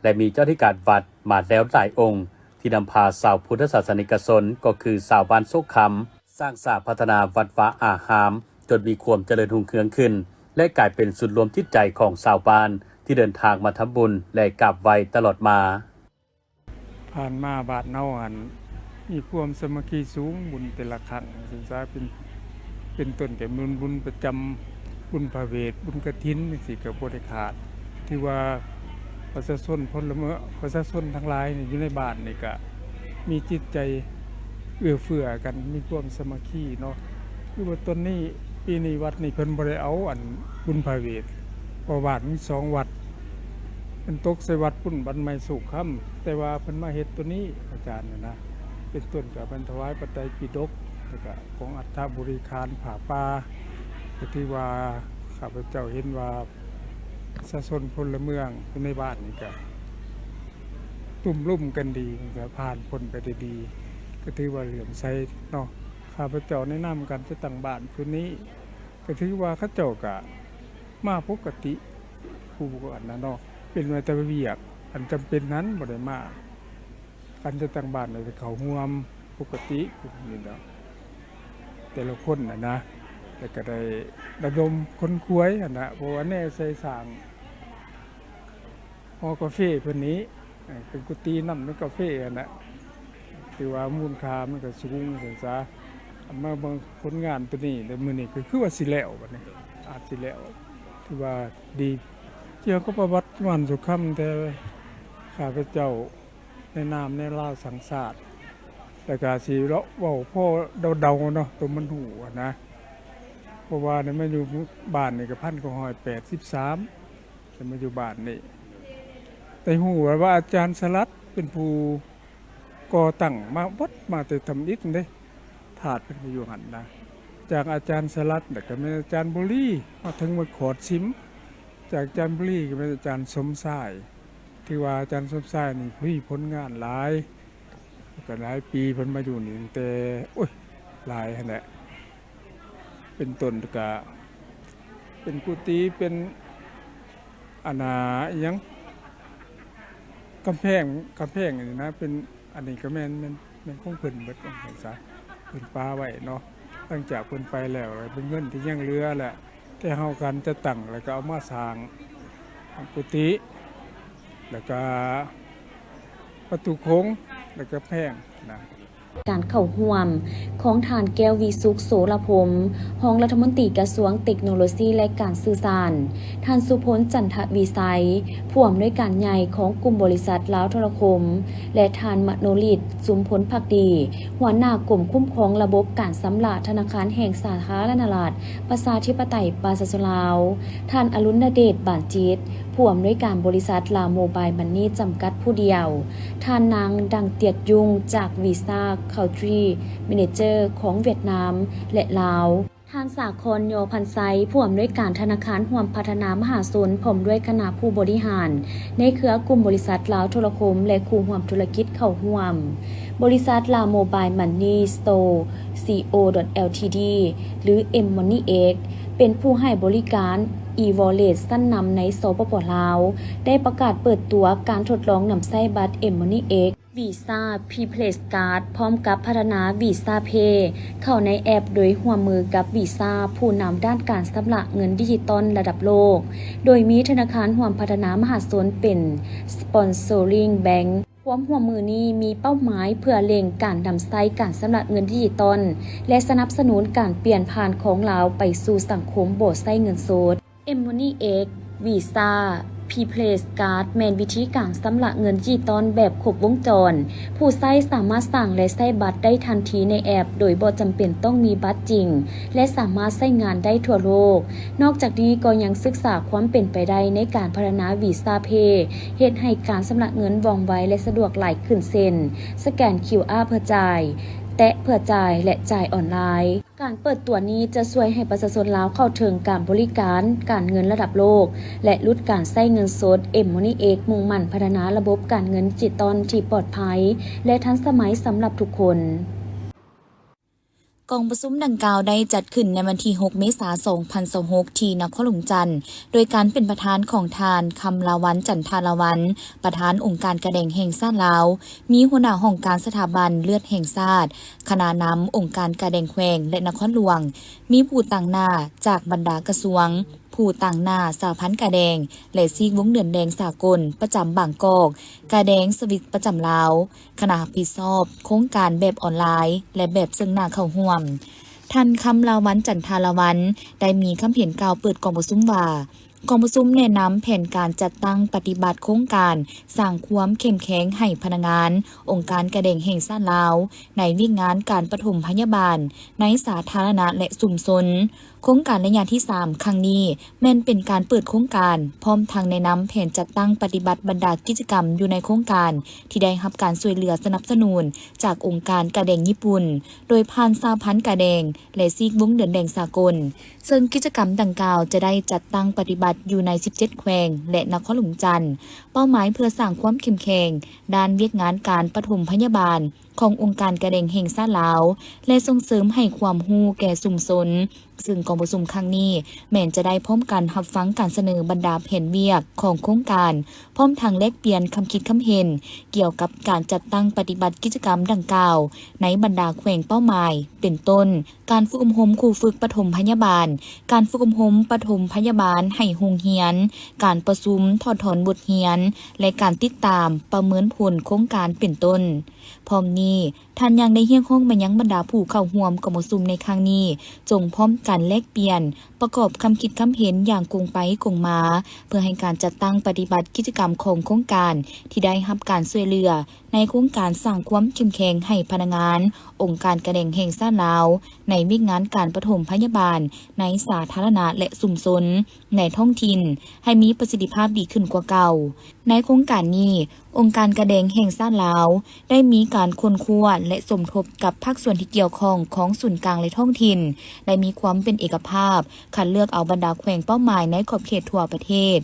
ແລະ ມີເຈົ້າອາທິການວັດມາແລ້ວຫຼາຍອົງ ທີ່ນຳພາຊາວພຸດທະສາສະນິກະຊົນ ກໍຄືຊາວບ້ານໂຊຄຳ ສ້າງສາພັດທະນາວັດວາອາຮາມ ຈົນມີຄວາມຈະເລີນຮຸ່ງເຮືອງຂຶ້ນ ແລະ ກາຍເປັນສູນລວມຈິດໃຈຂອງຊາວບ້ານທີ່ເດີນທາງມາທຳບຸນ ແລະ ກາບໄຫວ້ຕະຫຼອດມາ. ຜ່ານມາບ້ານເຮົາຫັ້ນມີຄວາມສາມັກຄີສູງ, ບຸນແຕ່ລະຄັ້ງ ເປັນ ເປັນຕົ້ນແຕ່ບຸນ ບຸນປະຈຳ ບຸນພະເວດ ບຸນກະຖິນ ຈັ່ງຊີ້ກໍບໍ່ໄດ້ຂາດ. ຖືວ່າປະຊາຊົນ ພົນລະເມືອງ ປະຊາຊົນທັງຫຼາຍນີ້ຢູ່ໃນບ້ານນີ້ກະມີຈິດໃຈເອື້ອເຟື້ອກັນ ມີຄວາມສາມັກຄີເນາະ. ຄືວ່າຕອນນີ້ ປີນີ້ວັດນີ້ເພິ່ນບໍ່ໄດ້ເອົາອັນບຸນພະເວດ ເພາະວ່າມີສອງວັດ ເພິ່ນຕົກໃສ່ວັດພຸ້ນ ວັດໃໝ່ໂຊກຄຳ ແຕ່ວ່າເພິ່ນມາເຮັດໂຕນີ້ ອາຈານນະ ເປັນຕົ້ນກະເພິ່ນຖວາຍປັດໄຈປິດົກ ແລ້ວກະຂອງອັດຖະບໍລິຂານຜ້າປ່າ ກໍຖືວ່າຂ້າພະເຈົ້າເຫັນວ່າປະຊາຊົນພົນລະເມືອງຢູ່ໃນບ້ານນີ້ກະຕຸ້ມລຸມກັນດີ ມັນກະຜ່ານພົ້ນໄປໄດ້ດີ ກໍຖືວ່າເຫຼື້ອມໃສເນາະ. ຂ້າພະເຈົ້າໃນນາມການຈັດຕັ້ງບ້ານຊຸດນີ້ ກໍຖືວ່າເຂົາເຈົ້າກະມາປົກກະຕິ ຜູ້ອັນນັ້ນເນາະ ເປັນວ່າແຕ່ວຽກອັນຈຳເປັນນັ້ນບໍ່ໄດ້ມາ ການຈັດຕັ້ງບ້ານກໍໄດ້ເຂົ້າຮ່ວມປົກກະຕິນີ້ແຫຼະ ແຕ່ລະຄົນຫັ້ນນະ ແລ້ວກໍໄດ້ລະດົມຂົນຂວາຍຫັ້ນນະ ເພາະວ່າແນໃສ່ສ້າງ ຫໍກາເຟເພິ່ນນີ້ ເອີ ເປັນກຸຕິນຳ ເປັນກາເຟຫັ້ນນະ ຖືວ່າມູນຄ່າມັນກໍສູງຊັ້ນຊະ. ມາເບິ່ງຜົນງານໂຕນີ້ ແລ້ວມື້ນີ້ກໍຄືວ່າຊິແລ້ວ ບັດນີ້ອາດຊິແລ້ວ ຖືວ່າດີ ກ່ຽວກັບປະຫວັດບ້ານສຸຄຳ ແຕ່ຂ້າພະເຈົ້າໃນນາມແນວລາວສ້າງຊາດ ແລ້ວກໍຊິເວົ້າພໍເດົາໆເນາະ ໂຕມັນຮູ້ຫັ້ນນະ ເພາະວ່າໄດ້ມາຢູ່ບ້ານນີ້ກໍພັນເກົ້າຮ້ອຍແປດສິບສາມ ໄດ້ມາຢູ່ບ້ານນີ້ ໄດ້ຮູ້ວ່າ ວ່າອາຈານສະຫຼັດເປັນຜູ້ກໍ່ຕັ້ງມາວັດມາແຕ່ທຳອິດເດ້ ທາດເພິ່ນກໍຢູ່ຫັ້ນນະ ຈາກອາຈານສະຫຼັດ ແລ້ວກໍແມ່ນອາຈານບຸລີ ມາເຖິງມາຂອດຊິມ ຈາກອາຈານບຸລີກໍແມ່ນອາຈານສົມຊາຍ ຖືວ່າອາຈານສົມຊາຍນີ້ມີຜົນງານຫຼາຍ ກໍຫຼາຍປີເພິ່ນມາຢູ່ນີ້ຕັ້ງແຕ່ ໂອ້ຍ ຫຼາຍຫັ້ນແຫຼະ ເປັນຕົ້ນກະເປັນກຸຕິ ເປັນອັນນ່າ ອີຫຍັງ ກຳແພງ ກຳແພງນີ້ນະ ເປັນ ອັນນີ້ກໍແມ່ນ ແມ່ນ ແມ່ນຂອງເພິ່ນເບິດວ່າຊັ້ນຊະ ເພິ່ນປະໄວ້ເນາະ ຫຼັງຈາກເພິ່ນໄປແລ້ວ ເປັນເງິນທີ່ຍັງເຫຼືອແຫຼະ ແຕ່ເຮົາການຈັດຕັ້ງ ແລ້ວກໍເອົາມາສ້າງກຸຕິ ແລ້ວກໍປະຕູໂຂງ ແລ້ວກໍແພງນະ. ການເຂົ້າຮ່ວມຂອງທ່ານ ແກ້ວວິສຸກ ໂສລະພົມ ຮອງລັດຖະມົນຕີກະຊວງເຕັກໂນໂລຊີ ແລະ ການສື່ສານ, ທ່ານ ສຸພົນ ຈັນທະວິໄຊ ຜູ້ອຳນວຍການໃຫຍ່ຂອງກຸ່ມບໍລິສັດລາວໂທລະຄົມ ແລະ ທ່ານ ມະໂນລິດ ຊຸມພົນພັກດີ ຫົວໜ້າກົມຄຸ້ມຄອງລະບົບການຊຳລະທະນາຄານແຫ່ງສາທາລະນະລັດ ປະຊາທິປະໄຕປະຊາຊົນລາວ, ທ່ານ ອະລຸນນະເດດ ບານຈິດ ຜູ້ອຳນວຍການບໍລິສັດລາວໂມບາຍມັນນີຈຳກັດຜູ້ດຽວ, ທ່ານນາງ ດັງຕຽດຍຸງ ຈາກ ວີຊາ ເຄົນທຣີ ແມເນເຈີ ຂອງຫວຽດນາມ ແລະ ລາວ, ທ່ານ ສາຄອນ ຍໍພັນໄຊ ຜູ້ອຳນວຍການທະນາຄານຮ່ວມພັດທະນາມະຫາຊົນ ພ້ອມດ້ວຍຄະນະຜູ້ບໍລິຫານ ໃນເຄືອກຸ່ມບໍລິສັດລາວໂທລະຄົມ ແລະ ຄູ່ຮ່ວມທຸລະກິດເຂົ້າຮ່ວມ. ບໍລິສັດລາວໂມບາຍມັນນີສະໂຕ ຊີ ໂອ ແອລ ທີ ດີ ຫຼື ເອັມ ມອນນີ ເອັກ ເປັນຜູ້ໃຫ້ບໍລິການ ອີວໍເລັດ ຊັ້ນນຳໃນ ສປປ ລາວ ໄດ້ປະກາດເປີດຕົວການທົດລອງນຳໃຊ້ບັດ ເອັມ ມອນນີ ເອັກ ວີຊາ ພຣີເພສກາດ ພ້ອມກັບພັດທະນາ ວີຊາເພ ເຂົ້າໃນແອັບ ໂດຍຮ່ວມມືກັບ ວີຊາ ຜູ້ນຳດ້ານການຊຳລະເງິນດິຈິຕອນລະດັບໂລກ, ໂດຍມີທະນາຄານຮ່ວມພັດທະນາມະຫາຊົນເປັນ ສະປອນເຊີລິງແບັງ. ຄວາມຮ່ວມມືນີ້ມີເປົ້າໝາຍເພື່ອເລັ່ງການນຳໃຊ້ການຊຳລະເງິນດິຈິຕອນ ແລະ ສະໜັບສະໜູນການປ່ຽນຜ່ານຂອງລາວໄປສູ່ສັງຄົມບໍ່ໃຊ້ເງິນສົດ. ເອັມ ມອນນີ ເອັກ ວີຊາ ພຣີເພສກາດ ແມ່ນວິທີການຊຳລະເງິນດິຈິຕອນແບບຄົບວົງຈອນ. ຜູ້ໃຊ້ສາມາດສ້າງ ແລະ ໃຊ້ບັດໄດ້ທັນທີໃນແອັບ ໂດຍບໍ່ຈຳເປັນຕ້ອງມີບັດຈິງ ແລະ ສາມາດໃຊ້ງານໄດ້ທົ່ວໂລກ. ນອກຈາກນີ້ກໍຍັງສຶກສາຄວາມເປັນໄປໄດ້ໃນການພັດທະນາ ວີຊາເພ ເຮັດໃຫ້ການຊຳລະເງິນວ່ອງໄວ ແລະ ສະດວກຫຼາຍຂຶ້ນ ເຊັ່ນ ສະແກນຄິວອາເພື່ອຈ່າຍ, ແຕະເພື່ອຈ່າຍ ແລະ ຈ່າຍອອນລາຍ. ການເປີດຕົວນີ້ຈະຊ່ວຍໃຫ້ປະຊາຊົນລາວເຂົ້າເຖິງການບໍລິການການເງິນລະດັບໂລກ ແລະ ຫຼຸດການໃຊ້ເງິນສົດ M-Money X ມຸ່ງໝັ້ນພັດທະນາລະບົບການເງິນດິຈິຕອນທີ່ປອດໄພ ແລະ ທັນສະໄໝສຳລັບທຸກຄົນ. ກອງປະຊຸມດັ່ງກ່າວໄດ້ຈັດຂຶ້ນໃນວັນທີຫົກ ເມສາ ສອງພັນຊາວຫົກ ທີ່ນະຄອນຫຼວງຈັນ ໂດຍການເປັນປະທານຂອງທ່ານ ຄຳລາວັນ ຈັນທາລາວັນ ປະທານອົງການກາແດງແຫ່ງຊາດລາວ, ມີຫົວໜ້າຫ້ອງການສະຖາບັນເລືອດແຫ່ງຊາດ, ຄະນະນຳອົງການກາແດງແຂວງ ແລະ ນະຄອນຫຼວງ, ມີຜູ້ຕາງໜ້າຈາກບັນດາກະຊວງ, ຜູ້ຕາງໜ້າສະຫະພັນກາແດງ ແລະ ຊີກວົງເດືອນແດງສາກົນປະຈຳບາງກອກ, ກາແດງສະວິດປະຈຳລາວ, ຄະນະຮັບຜິດຊອບໂຄງການແບບອອນລາຍ ແລະ ແບບເຊິ່ງໜ້າເຂົ້າຮ່ວມ. ທ່ານ ຄຳລາວັນ ຈັນທາລາວັນ ໄດ້ມີຄຳເຫັນກ່າວເປີດກອງປະຊຸມວ່າ, ກອງປະຊຸມແນະນຳແຜນການຈັດຕັ້ງປະຕິບັດໂຄງການສ້າງຄວາມເຂັ້ມແຂງໃຫ້ພະນັກງານອົງການກາແດງແຫ່ງຊາດລາວ ໃນວຽກງານການປະຖົມພະຍາບານໃນສາທາລະນະ ແລະ ຊຸມຊົນ. ໂຄງການໄລຍະທີສາມຄັ້ງນີ້ ແມ່ນເປັນການເປີດໂຄງການ, ພ້ອມທັງແນະນຳແຜນຈັດຕັ້ງປະຕິບັດບັນດາກິດຈະກຳຢູ່ໃນໂຄງການ ທີ່ໄດ້ຮັບການຊ່ວຍເຫຼືອສະໜັບສະໜູນຈາກອົງການກາແດງຍີ່ປຸ່ນ ໂດຍຜ່ານສະຫະພັນກາແດງ ແລະ ຊີກວົງເດືອນແດງສາກົນ, ເຊິ່ງກິດຈະກຳດັ່ງກ່າວຈະໄດ້ຈັດຕັ້ງປະຕິບັດຢູ່ໃນສິບເຈັດແຂວງ ແລະ ນະຄອນຫຼວງຈັນ. ເປົ້າໝາຍເພື່ອສ້າງຄວາມເຂັ້ມແຂງດ້ານວຽກງານການປະຖົມພະຍາບານ ຂອງອົງການກາແດງແຫ່ງຊາດລາວ ແລະ ສົ່ງເສີມໃຫ້ຄວາມຮູ້ແກ່ຊຸມຊົນ, ຊຶ່ງກອງປະຊຸມຄັ້ງນີ້ແມ່ນຈະໄດ້ພ້ອມກັນຮັບຟັງການສະເໜີບັນດາແຜນວຽກຂອງໂຄງການ, ພ້ອມທັງແລກປ່ຽນຄຳຄິດຄຳເຫັນກ່ຽວກັບການຈັດຕັ້ງປະຕິບັດກິດຈະກຳດັ່ງກ່າວໃນບັນດາແຂວງເປົ້າໝາຍ ເປັນຕົ້ນ ການຝຶກອົບຮົມຄູຝຶກປະຖົມພະຍາບານ, ການຝຶກອົບຮົມປະຖົມພະຍາບານໃຫ້ໂຮງຮຽນ, ການປະຊຸມຖອດຖອນບົດຮຽນ ແລະ ການຕິດຕາມປະເມີນຜົນໂຄງການ ເປັນຕົ້ນ. ພ້ອມນີ້, ທ່ານຍັງໄດ້ຮຽກຮ້ອງມາຍັງບັນດາຜູ້ເຂົ້າຮ່ວມກອງປະຊຸມໃນຄັ້ງນີ້ ຈົ່ງພ້ອມກັນແລກປ່ຽນ, ປະກອບຄຳຄິດຄຳເຫັນຢ່າງກົງໄປກົງມາ, ເພື່ອໃຫ້ການຈັດຕັ້ງປະຕິບັດກິດຈະກຳຂອງໂຄງການທີ່ໄດ້ຮັບການຊ່ວຍເຫຼືອໃນໂຄງການສ້າງຄວາມເຂັ້ມແຂງໃຫ້ພະນັກງານອົງການກາແດງແຫ່ງຊາດລາວ ໃນວຽກງານການປະຖົມພະຍາບານໃນສາທາລະນະ ແລະ ຊຸມຊົນ ໃນທ້ອງຖິ່ນ ໃຫ້ມີປະສິດທິພາບດີຂຶ້ນກວ່າເກົ່າ. ໃນໂຄງການນີ້, ອົງການກາແດງແຫ່ງຊາດລາວ ໄດ້ມີການຄົ້ນຄວ້າ ແລະ ສົມທົບກັບພາກສ່ວນທີ່ກ່ຽວຂ້ອງຂອງສູນກາງ ແລະ ທ້ອງຖິ່ນ, ໄດ້ມີຄວາມເປັນເອກະພາບ ຄັດເລືອກເອົາບັນດາແຂວງເປົ້າໝາຍໃນຂອບເຂດທົ່ວປະເທດ.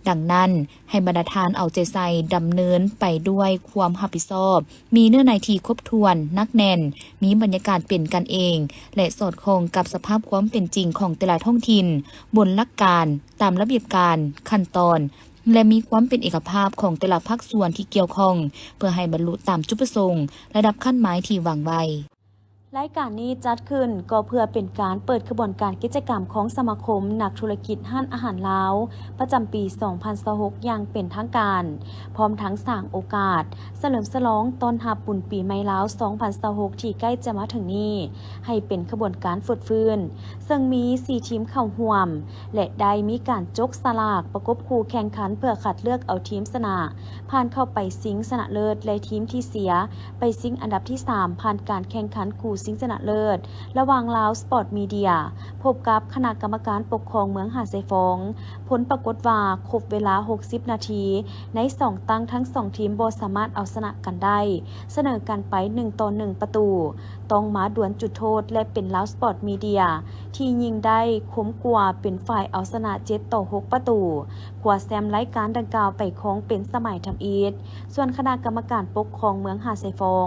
ດັ່ງນັ້ນ, ໃຫ້ບັນດາທ່ານເອົາໃຈໃສ່ດຳເນີນໄປດ້ວຍຄວາມຮັບຜິດຊອບ, ມີເນື້ອໃນທີ່ຄົບຖ້ວນ, ໜັກແໜ້ນ, ມີບັນຍາກາດເປັນກັນເອງ ແລະ ສອດຄ່ອງກັບສະພາບຄວາມເປັນຈິງຂອງແຕ່ລະທ້ອງຖິ່ນ, ບົນຫຼັກການ, ຕາມລະບຽບການ, ຂັ້ນຕອນ ແລະ ມີຄວາມເປັນເອກະພາບຂອງແຕ່ລະພາກສ່ວນທີ່ກ່ຽວຂ້ອງ ເພື່ອໃຫ້ບັນລຸຕາມຈຸດປະສົງ ລະດັບຂັ້ນໝາຍທີ່ວາງໄວ້. ລາຍການນີ້ຈັດຂຶ້ນກໍເພື່ອເປັນການເປີດຂະບວນການກິດຈະກຳຂອງສະມາຄົມນັກທຸລະກິດຮ້ານອາຫານລາວ ປະຈຳປີສອງພັນຊາວຫົກຢ່າງເປັນທາງການ, ພ້ອມທັງສ້າງໂອກາດສະເຫຼີມສະຫຼອງຕ້ອນຮັບບຸນປີໃໝ່ລາວສອງພັນຊາວຫົກທີ່ໃກ້ຈະມາເຖິງນີ້ ໃຫ້ເປັນຂະບວນການຟົດຟື້ນ, ເຊິ່ງມີສີ່ທີມເຂົ້າຮ່ວມ ແລະ ໄດ້ມີການຈົກສະຫຼາກປະກົບຄູ່ແຂ່ງຂັນເພື່ອຄັດເລືອກເອົາທີມຊະນະ ຜ່ານເຂົ້າໄປຊິງຊະນະເລີດ ແລະ ທີມທີ່ເສຍໄປຊິງອັນດັບທີສາມ ຜ່ານການແຂ່ງຂັນຄູ່ຊິງຊະນະເລີດ ລະຫວ່າງລາວສະປອດມີເດຍ ພົບກັບຄະນະກຳມະການປົກຄອງເມືອງຫາດຊາຍຟອງ. ຜົນປາກົດວ່າຄົບເວລາຫົກສິບນາທີ ໃນສອງຕັ້ງທັງສອງທີມບໍ່ສາມາດເອົາຊະນະກັນໄດ້, ສະເໜີກັນໄປໜຶ່ງຕໍ່ໜຶ່ງປະຕູ, ຕ້ອງມາດວນຈຸດໂທດ ແລະ ເປັນລາວສະປອດມີເດຍທີ່ຍິງໄດ້ຄົມກວ່າ ເປັນຝ່າຍເອົາຊະນະເຈັດຕໍ່ຫົກປະຕູ, ຄວ້າແຊ້ມລາຍການດັ່ງກ່າວໄປຄອງເປັນສະໄໝທຳອິດ. ສ່ວນຄະນະກຳມະການປົກຄອງເມືອງຫາດຊາຍຟອງ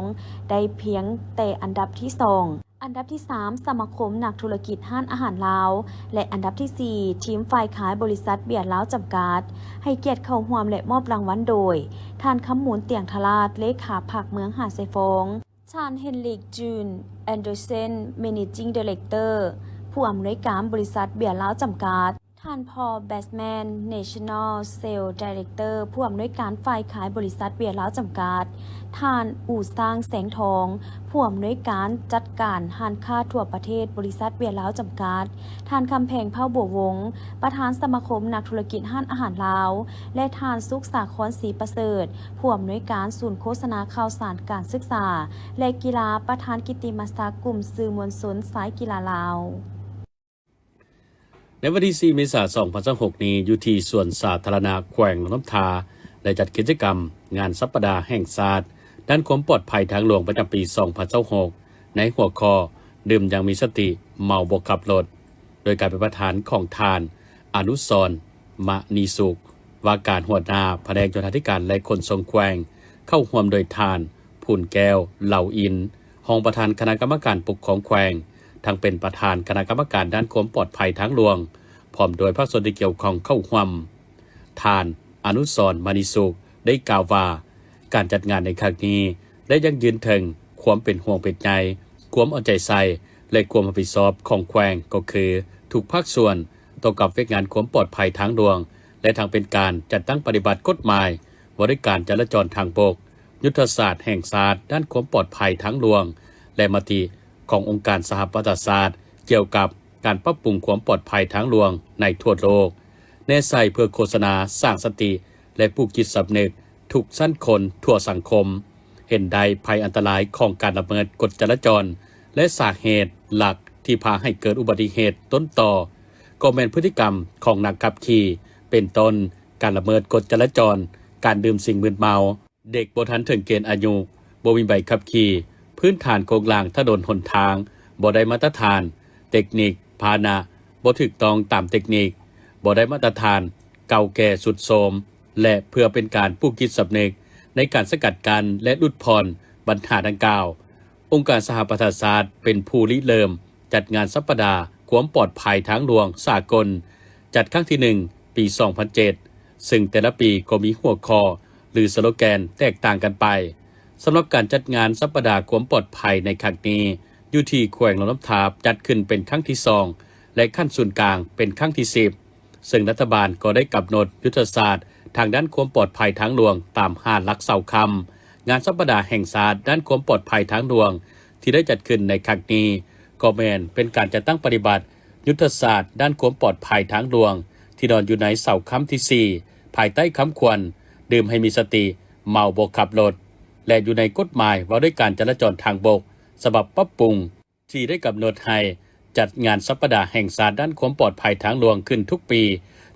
ໄດ້ພຽງແຕ່ອັນດັບທີສອງ. ອັນດັບທີສາມ ສະມາຄົມນັກທຸລະກິດຮ້ານອາຫານລາວ ແລະ ອັນດັບທີສີ່ ທີມຝ່າຍຂາຍບໍລິສັດເບຍລາວຈຳກັດ. ໃຫ້ກຽດເຂົ້າຮ່ວມ ແລະ ມອບລາງວັນໂດຍ ທ່ານ ຄຳມູນ ຕຽງທະລາດ ເລຂາພັກເມືອງຫາດຊາຍຟອງ, ທ່ານ ເຮນຣິກ ຈູນ ແອນເດີເຊັນ ແມເນຈິງໄດເລັກເຕີ ຜູ້ອຳນວຍການບໍລິສັດເບຍລາວຈຳກັດ, ທ່ານ ພອລ ແບັດແມນ ເນຊັນນໍເຊລໄດເລັກເຕີ ຜູ້ອຳນວຍການຝ່າຍຂາຍບໍລິສັດເບຍລາວຈຳກັດ, ທ່ານ ອູ່ຊ້າງ ແສງທອງ ຜູ້ອຳນວຍການຈັດການຮ້ານຄ້າທົ່ວປະເທດ ບໍລິສັດເບຍລາວຈຳກັດ, ທ່ານ ຄຳແພງ ເຜົ່າບົວວົງ ປະທານສະມາຄົມນັກທຸລະກິດຮ້ານອາຫານລາວ ແລະ ທ່ານ ສຸກສາຄອນ ສີປະເສີດ ຜູ້ອຳນວຍການສູນໂຄສະນາຂ່າວສານການສຶກສາ ແລະ ກິລາ, ປະທານກິດຕິມະສັກກຸ່ມສື່ມວນຊົນສາຍກິລາລາວ. ໃນວັນທີສີ່ ເມສາ ສອງພັນຊາວຫົກນີ້ ຢູ່ທີ່ສວນສາທາລະນະແຂວງຫຼວງນ້ຳທາ ໄດ້ຈັດກິດຈະກຳງານສັບປະດາແຫ່ງຊາດດ້ານຄວາມປອດໄພທາງຫຼວງປະຈຳປີສອງພັນຊາວຫົກ ໃນຫົວຂໍ້ ດື່ມຢ່າງມີສະຕິ, ເມົາບໍ່ຂັບລົດ, ໂດຍການເປັນປະທານຂອງທ່ານ ອະນຸສອນ ມະນີສຸກ ວ່າການຫົວໜ້າພະແນກໂຍທາທິການ ແລະ ຂົນສົ່ງແຂວງ, ເຂົ້າຮ່ວມໂດຍທ່ານ ພູນແກ້ວ ເລົາອິນ ຮອງປະທານຄະນະກຳມະການປົກຄອງແຂວງ, ທັງເປັນປະທານຄະນະກຳມະການດ້ານຄວາມປອດໄພທາງຫຼວງ, ພ້ອມດ້ວຍພາກສ່ວນທີ່ກ່ຽວຂ້ອງເຂົ້າຮ່ວມ. ທ່ານ ອະນຸສອນ ມະນີສຸກ ໄດ້ກ່າວວ່າ ການຈັດງານໃນຄັ້ງນີ້ໄດ້ຢັ້ງຢືນເຖິງຄວາມເປັນຫ່ວງເປັນໃຍ, ຄວາມເອົາໃຈໃສ່ ແລະ ຄວາມຮັບຜິດຊອບຂອງແຂວງ ກໍຄືທຸກພາກສ່ວນຕໍ່ກັບວຽກງານຄວາມປອດໄພທາງຫຼວງ ແລະ ທັງເປັນການຈັດຕັ້ງປະຕິບັດກົດໝາຍວ່າດ້ວຍການຈະລາຈອນທາງບົກ, ຍຸດທະສາດແຫ່ງຊາດດ້ານຄວາມປອດໄພທາງຫຼວງ ແລະ ມະຕິຂອງອົງການສະຫະປະຊາຊາດກ່ຽວກັບ ການປັບປຸງຄວາມປອດໄພທາງຫຼວງໃນທົ່ວໂລກ ແນໃສ່ເພື່ອໂຄສະນາສ້າງສະຕິ ແລະ ປູກຈິດສຳນຶກທຸກຊັ້ນຄົນທົ່ວສັງຄົມ ເຫັນໄດ້ໄພອັນຕະລາຍຂອງການລະເມີດກົດຈະລາຈອນ ແລະ ສາເຫດຫຼັກທີ່ພາໃຫ້ເກີດອຸບັດຕິເຫດຕົ້ນຕໍ ກໍແມ່ນພຶດຕິກຳຂອງນັກຂັບຂີ່ ເປັນຕົ້ນ ການລະເມີດກົດຈະລາຈອນ, ການດື່ມສິ່ງມຶນເມົາ, ເດັກບໍ່ທັນເຖິງເກນອາຍຸ, ບໍ່ມີໃບຂັບຂີ່, ພື້ນຖານໂຄງລ່າງຖະໜົນຫົນທາງບໍ່ໄດ້ມາດຕະຖານ, ເຕັກນິກພາຫະນະບໍ່ຖືກຕ້ອງຕາມເຕັກນິກ, ບໍ່ໄດ້ມາດຕະຖານ, ເກົ່າແກ່ຊຸດໂຊມ ແລະ ເພື່ອເປັນການປູກຈິດສຳນຶກໃນການສະກັດກັ້ນ ແລະ ຫຼຸດຜ່ອນບັນຫາດັ່ງກ່າວ, ອົງການສະຫະປະຊາຊາດເປັນຜູ້ລິເລີ່ມ ຈັດງານສັບປະດາຄວາມປອດໄພທາງຫຼວງສາກົນ ຈັດຄັ້ງທີໜຶ່ງ ປີສອງພັນເຈັດ ຊຶ່ງແຕ່ລະປີກໍມີຫົວຂໍ້ ຫຼື ສະໂລແກນແຕກຕ່າງກັນໄປ. ສຳລັບການຈັດງານສັບປະດາຄວາມປອດໄພໃນຄັ້ງນີ້ ຢູ່ທີ່ແຂວງຫຼວງນ້ຳທາ ຈັດຂຶ້ນເປັນຄັ້ງທີສອງ ແລະ ຂັ້ນສູນກາງເປັນຄັ້ງທີສິບ ເຊິ່ງລັດຖະບານກໍໄດ້ກຳນົດຍຸດທະສາດທາງດ້ານຄວາມປອດໄພທາງຫຼວງຕາມຫ້າຫຼັກເສົາຄ້ຳ. ງານສັບປະດາແຫ່ງຊາດດ້ານຄວາມປອດໄພທາງຫຼວງທີ່ໄດ້ຈັດຂຶ້ນໃນຄັ້ງນີ້ ກໍແມ່ນເປັນການຈັດຕັ້ງປະຕິບັດຍຸດທະສາດດ້ານຄວາມປອດໄພທາງຫຼວງ ທີ່ນອນຢູ່ໃນເສົາຄ້ຳທີສີ່ ພາຍໃຕ້ຄຳຂວັນ ດື່ມໃຫ້ມີສະຕິ, ເມົາບໍ່ຂັບລົດ ແລະ ຢູ່ໃນກົດໝາຍວ່າດ້ວຍການຈະລາຈອນທາງບົກ ສະບັບປັບປຸງ ທີ່ໄດ້ກຳນົດໃຫ້ຈັດງານສັບປະດາແຫ່ງຊາດດ້ານຄວາມປອດໄພທາງຫຼວງຂຶ້ນທຸກປີ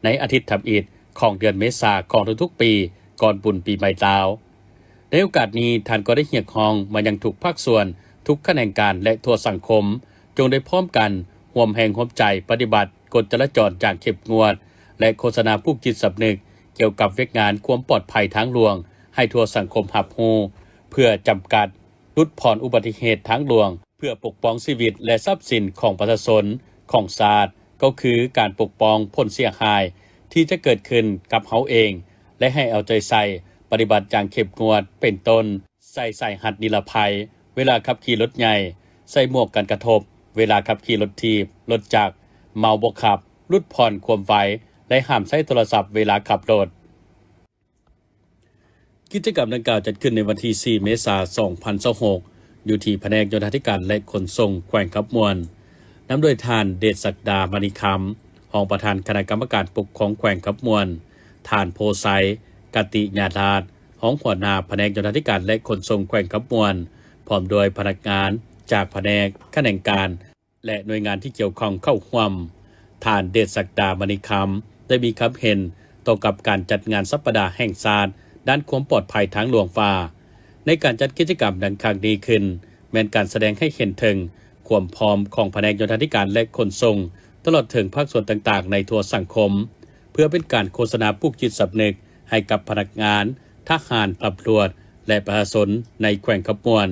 ໃນອາທິດທຳອິດຂອງເດືອນເມສາຂອງທຸກໆປີ ກ່ອນບຸນປີໃໝ່ລາວ. ໃນໂອກາດນີ້, ທ່ານກໍໄດ້ຮຽກຮ້ອງມາຍັງທຸກພາກສ່ວນ, ທຸກຂະແໜງການ ແລະ ທົ່ວສັງຄົມ, ຈົ່ງໄດ້ພ້ອມກັນຮ່ວມແຮງຮ່ວມໃຈປະຕິບັດກົດຈະລາຈອນຢ່າງເຂັ້ມງວດ ແລະ ໂຄສະນາປູກຈິດສຳນຶກກ່ຽວກັບວຽກງານຄວາມປອດໄພທາງຫຼວງໃຫ້ທົ່ວສັງຄົມຮັບຮູ້ ເພື່ອຈຳກັດ ຫຼຸດຜ່ອນອຸບັດຕິເຫດທາງຫຼວງ ເພື່ອປົກປ້ອງຊີວິດ ແລະ ຊັບສິນຂອງປະຊາຊົນຂອງຊາດ, ກໍຄືການປົກປ້ອງຜົນເສຍຫາຍທີ່ຈະເກີດຂຶ້ນກັບເຮົາເອງ ແລະ ໃຫ້ເອົາໃຈໃສ່ປະຕິບັດຢ່າງເຂັ້ມງວດ ເປັນຕົ້ນ ໃສ່ສາຍຮັດນິລະໄພເວລາຂັບຂີ່ລົດໃຫຍ່, ໃສ່ໝວກກັນກະທົບເວລາຂັບຂີ່ລົດຖີບ, ລົດຈັກ, ເມົາບໍ່ຂັບ, ຫຼຸດຜ່ອນຄວາມໄວ ແລະ ຫ້າມໃຊ້ໂທລະສັບເວລາຂັບລົດ. ກິດຈະກຳດັ່ງກ່າວຈັດຂຶ້ນໃນວັນທີສີ່ ເມສາ ສອງພັນຊາວຫົກ ຢູ່ທີ່ພະແນກໂຍທາທິການ ແລະ ຂົນສົ່ງແຂວງຄຳມ່ວນ, ນຳໂດຍທ່ານ ເດດສັກດາ ມະນີຄຳ ຮອງປະທານຄະນະກຳມະການປົກຄອງແຂວງຄຳມ່ວນ, ທ່ານ ໂພໄຊ ກະຕິຍາລາດ ຮອງຫົວໜ້າພະແນກໂຍທາທິການ ແລະ ຂົນສົ່ງແຂວງຄຳມ່ວນ, ພ້ອມດ້ວຍພະນັກງານຈາກພະແນກ, ຂະແໜງການ ແລະ ໜ່ວຍງານທີ່ກ່ຽວຂ້ອງເຂົ້າຮ່ວມ. ທ່ານ ເດດສັກດາ ມະນີຄຳ ໄດ້ມີຄຳເຫັນຕໍ່ກັບການຈັດງານສັບປະດາແຫ່ງຊາດດ້ານຄວາມປອດໄພທາງຫຼວງວ່າ, ໃນການຈັດກິດຈະກຳດັ່ງຄັ້ງນີ້ຂຶ້ນ ແມ່ນການສະແດງໃຫ້ເຫັນເຖິງຄວາມພ້ອມຂອງພະແນກໂຍທາທິການ ແລະ ຂົນສົ່ງ ຕະຫຼອດເຖິງພາກສ່ວນຕ່າງໆໃນທົ່ວສັງຄົມ ເພື່ອເປັນການໂຄສະນາປູກຈິດສຳນຶກໃຫ້ກັບພະນັກງານ, ທະຫານ, ຕຳຫຼວດ ແລະ ປະຊາຊົນໃນແຂວງຄຳມ່ວນ.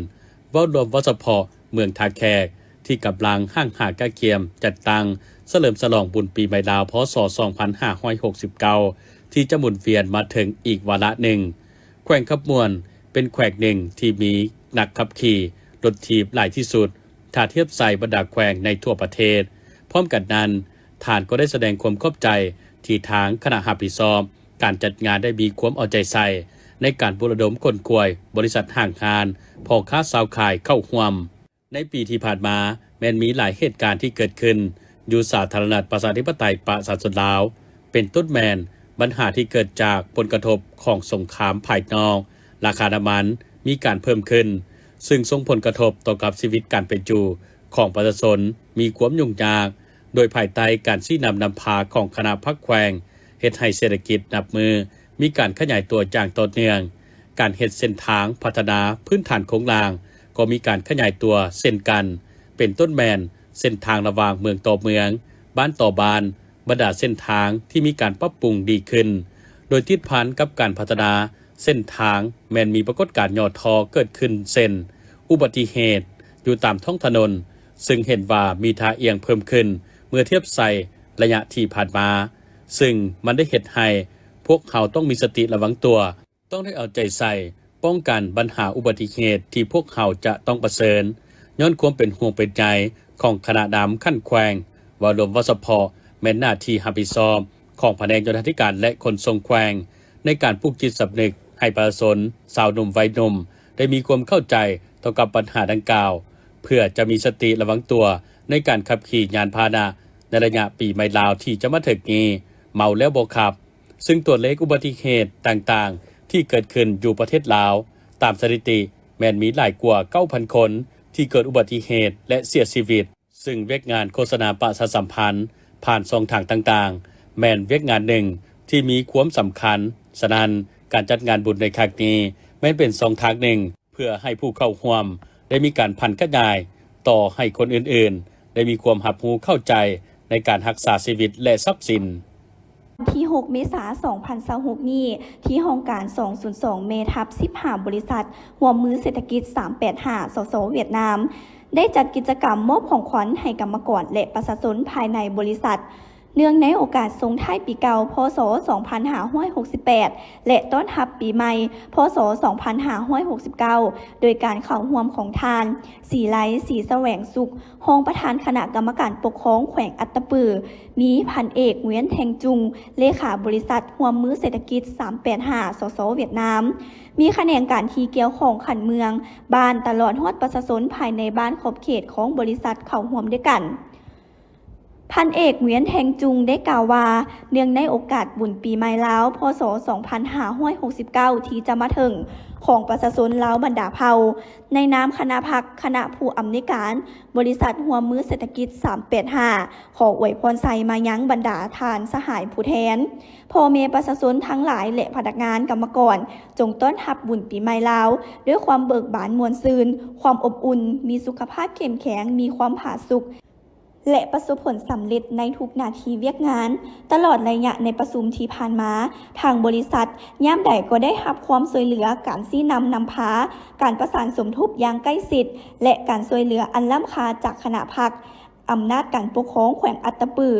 ເວົ້າລວມ, ເວົ້າສະເພາະເມືອງທ່າແຂກ ທີ່ກຳລັງຫ້າງຫາກະກຽມຈັດຕັ້ງສະເຫຼີມສະຫຼອງບຸນປີໃໝ່ລາວ ພ.ສ. ສອງພັນຫ້າຮ້ອຍຫົກສິບເກົ້າ ທີ່ຈະໝູນວຽນມາເຖິງອີກວາລະໜຶ່ງ. ແຂວງຄຳມ່ວນເປັນແຂວງໜຶ່ງທີ່ມີນັກຂັບຂີ່ລົດຖີບຫຼາຍທີ່ສຸດ ຖ້າທຽບໃສ່ບັນດາແຂວງໃນທົ່ວປະເທດ. ພ້ອມກັນນັ້ນ, ທ່ານກໍໄດ້ສະແດງຄວາມຂອບໃຈທີ່ທາງຄະນະຮັບຜິດຊອບ ການຈັດງານໄດ້ມີຄວາມເອົາໃຈໃສ່ໃນການປຸກລະດົມຂົນຂວາຍບໍລິສັດຫ້າງຮ້ານ, ພໍ່ຄ້າຊາວຂາຍເຂົ້າຮ່ວມ. ໃນປີທີ່ຜ່ານມາ ແມ່ນມີຫຼາຍເຫດການທີ່ເກີດຂຶ້ນຢູ່ສາທາລະນະລັດປະຊາທິປະໄຕປະຊາຊົນລາວ, ເປັນຕົ້ນແມ່ນບັນຫາທີ່ເກີດຈາກຜົນກະທົບຂອງສົງຄາມພາຍນອກ, ລາຄານ້ຳມັນມີການເພີ່ມຂຶ້ນ, ຊຶ່ງສົ່ງຜົນກະທົບຕໍ່ກັບຊີວິດການເປັນຢູ່ຂອງປະຊາຊົນມີຄວາມຫຍຸ້ງຍາກ, ໂດຍພາຍໃຕ້ການຊີ້ນຳນຳພາຂອງຄະນະພັກແຂວງ, ເຮັດໃຫ້ເສດຖະກິດນັບມື້ ມີການຂະຫຍາຍຕົວຢ່າງຕໍ່ເນື່ອງ. ການເຮັດເສັ້ນທາງພັດທະນາພື້ນຖານໂຄງລ່າງກໍມີການຂະຫຍາຍຕົວເຊັ່ນກັນ. ເປັນຕົ້ນແມ່ນເສັ້ນທາງລະຫວ່າງເມືອງຕໍ່ເມືອງ, ບ້ານຕໍ່ບ້ານ, ບັນດາເສັ້ນທາງທີ່ມີການປັບປຸງດີຂຶ້ນ, ໂດຍຕິດພັນກັບການພັດທະນາເສັ້ນທາງ ແມ່ນມີປາກົດການຫຍໍ້ທໍ້ເກີດຂຶ້ນ ເຊັ່ນ ອຸບັດຕິເຫດຢູ່ຕາມທ້ອງຖະໜົນ, ຊຶ່ງເຫັນວ່າມີທ່າອ່ຽງເພີ່ມຂຶ້ນເມື່ອທຽບໃສ່ໄລຍະທີ່ຜ່ານມາ, ຊຶ່ງມັນໄດ້ເຮັດໃຫ້ພວກເຮົາຕ້ອງມີສະຕິລະວັງຕົວ. ຕ້ອງໄດ້ເອົາໃຈໃສ່ປ້ອງກັນບັນຫາອຸບັດຕິເຫດທີ່ພວກເຮົາຈະຕ້ອງປະເຊີນ. ຍ້ອນຄວາມເປັນຫ່ວງເປັນໃຍຂອງຄະນະນຳຂັ້ນແຂວງ, ເວົ້າລວມເວົ້າສະເພາະ ແມ່ນໜ້າທີ່ຮັບຜິດຊອບຂອງພະແນກໂຍທາທິການ ແລະ ຂົນສົ່ງແຂວງ ໃນການປູກຈິດສຳນຶກໃຫ້ປະຊາຊົນຊາວໜຸ່ມໄວໜຸ່ມ ໄດ້ມີຄວາມເຂົ້າໃຈຕໍ່ກັບບັນຫາດັ່ງກ່າວ, ເພື່ອຈະມີສະຕິລະວັງຕົວໃນການຂັບຂີ່ຍານພາຫະນະໃນໄລຍະປີໃໝ່ລາວທີ່ຈະມາເຖິງນີ້, ເມົາແລ້ວບໍ່ຂັບ. ຊຶ່ງຕົວເລກອຸບັດຕິເຫດຕ່າງໆທີ່ເກີດຂຶ້ນຢູ່ປະເທດລາວ ຕາມສະຖິຕິແມ່ນມີຫຼາຍກວ່າເກົ້າພັນຄົນທີ່ເກີດອຸບັດຕິເຫດ ແລະ ເສຍຊີວິດ, ຊຶ່ງວຽກງານໂຄສະນາປະຊາສຳພັນຜ່ານຊ່ອງທາງຕ່າງໆ ແມ່ນວຽກງານໜຶ່ງທີ່ມີຄວາມສຳຄັນ. ສະນັ້ນ, ການຈັດງານບຸນໃນຄັ້ງນີ້ແມ່ນເປັນຊ່ອງທາງໜຶ່ງ ເພື່ອໃຫ້ຜູ້ເຂົ້າຮ່ວມໄດ້ມີການຜັນຂະຫຍາຍຕໍ່ໃຫ້ຄົນອື່ນໆ ໄດ້ມີຄວາມຮັບຮູ້ເຂົ້າໃຈໃນການຮັກສາຊີວິດ ແລະ ຊັບສິນ. ວັນທີຫົກ ເມສາ ສອງພັນຊາວຫົກນີ້, ທີ່ຫ້ອງການ ສອງສູນສອງ ແມ່ທັບ ສິບຫ້າ ບໍລິສັດ ຮ່ວມມືເສດຖະກິດ ສາມແປດຫ້າ ສສ ຫວຽດນາມ ໄດ້ຈັດກິດຈະກຳມອບຂອງຂວັນໃຫ້ກຳມະກອນ ແລະ ປະຊາຊົນພາຍໃນບໍລິສັດ ເນື່ອງໃນໂອກາດສົ່ງທ້າຍປີເກົ່າ ພ.ສ. ສອງພັນຫ້າຮ້ອຍຫົກສິບແປດ ແລະ ຕ້ອນຮັບປີໃໝ່ ພ.ສ. ສອງພັນຫ້າຮ້ອຍຫົກສິບເກົ້າ ໂດຍການເຂົ້າຮ່ວມຂອງທ່ານ ສີໄລ ສີສະແຫວງສຸກ ຮອງປະທານຄະນະກຳມະການປົກຄອງແຂວງອັດຕະປື, ມີພັນເອກ ຫວຽນ ແທງຈຸງ ເລຂາບໍລິສັດຮ່ວມມືເສດຖະກິດ ສາມແປດຫ້າ ສສ ຫວຽດນາມ, ມີຂະແໜງການທີ່ກ່ຽວຂ້ອງຂັ້ນເມືອງ, ບ້ານ, ຕະຫຼອດຮອດປະຊາຊົນພາຍໃນບ້ານຂອບເຂດຂອງບໍລິສັດເຂົ້າຮ່ວມດ້ວຍກັນ. ພັນເອກ ຫວຽນ ແທງຈຸງ ໄດ້ກ່າວວ່າ, ເນື່ອງໃນໂອກາດບຸນປີໃໝ່ລາວ ພ.ສ. ສອງພັນຫ້າຮ້ອຍຫົກສິບເກົ້າ ທີ່ຈະມາເຖິງ ຂອງປະຊາຊົນລາວບັນດາເຜົ່າ, ໃນນາມຄະນະພັກ, ຄະນະຜູ້ອຳນວຍການ, ບໍລິສັດຮ່ວມມືເສດຖະກິດ ສາມແປດຫ້າ ຂໍອວຍພອນໄຊມາຍັງບັນດາທ່ານສະຫາຍຜູ້ແທນ, ພໍ່ແມ່ປະຊາຊົນທັງຫຼາຍ ແລະ ພະນັກງານ, ກຳມະກອນ, ຈົ່ງຕ້ອນຮັບບຸນປີໃໝ່ລາວດ້ວຍຄວາມເບີກບານມ່ວນຊື່ນ, ຄວາມອົບອຸ່ນ, ມີສຸຂະພາບເຂັ້ມແຂງ, ມີຄວາມຜາສຸກ ແລະ ປະສົບຜົນສຳເລັດໃນທຸກໜ້າທີ່ວຽກງານ. ຕະຫຼອດໄລຍະໃນປະຊຸມທີ່ຜ່ານມາ, ທາງບໍລິສັດຍາມໃດກໍໄດ້ຮັບຄວາມຊ່ວຍເຫຼືອ, ການຊີ້ນຳນຳພາ, ການປະສານສົມທົບຢ່າງໃກ້ຊິດ ແລະ ການຊ່ວຍເຫຼືອອັນລ້ຳຄ່າຈາກຄະນະພັກ, ອຳນາດການປົກຄອງແຂວງອັດຕະປື,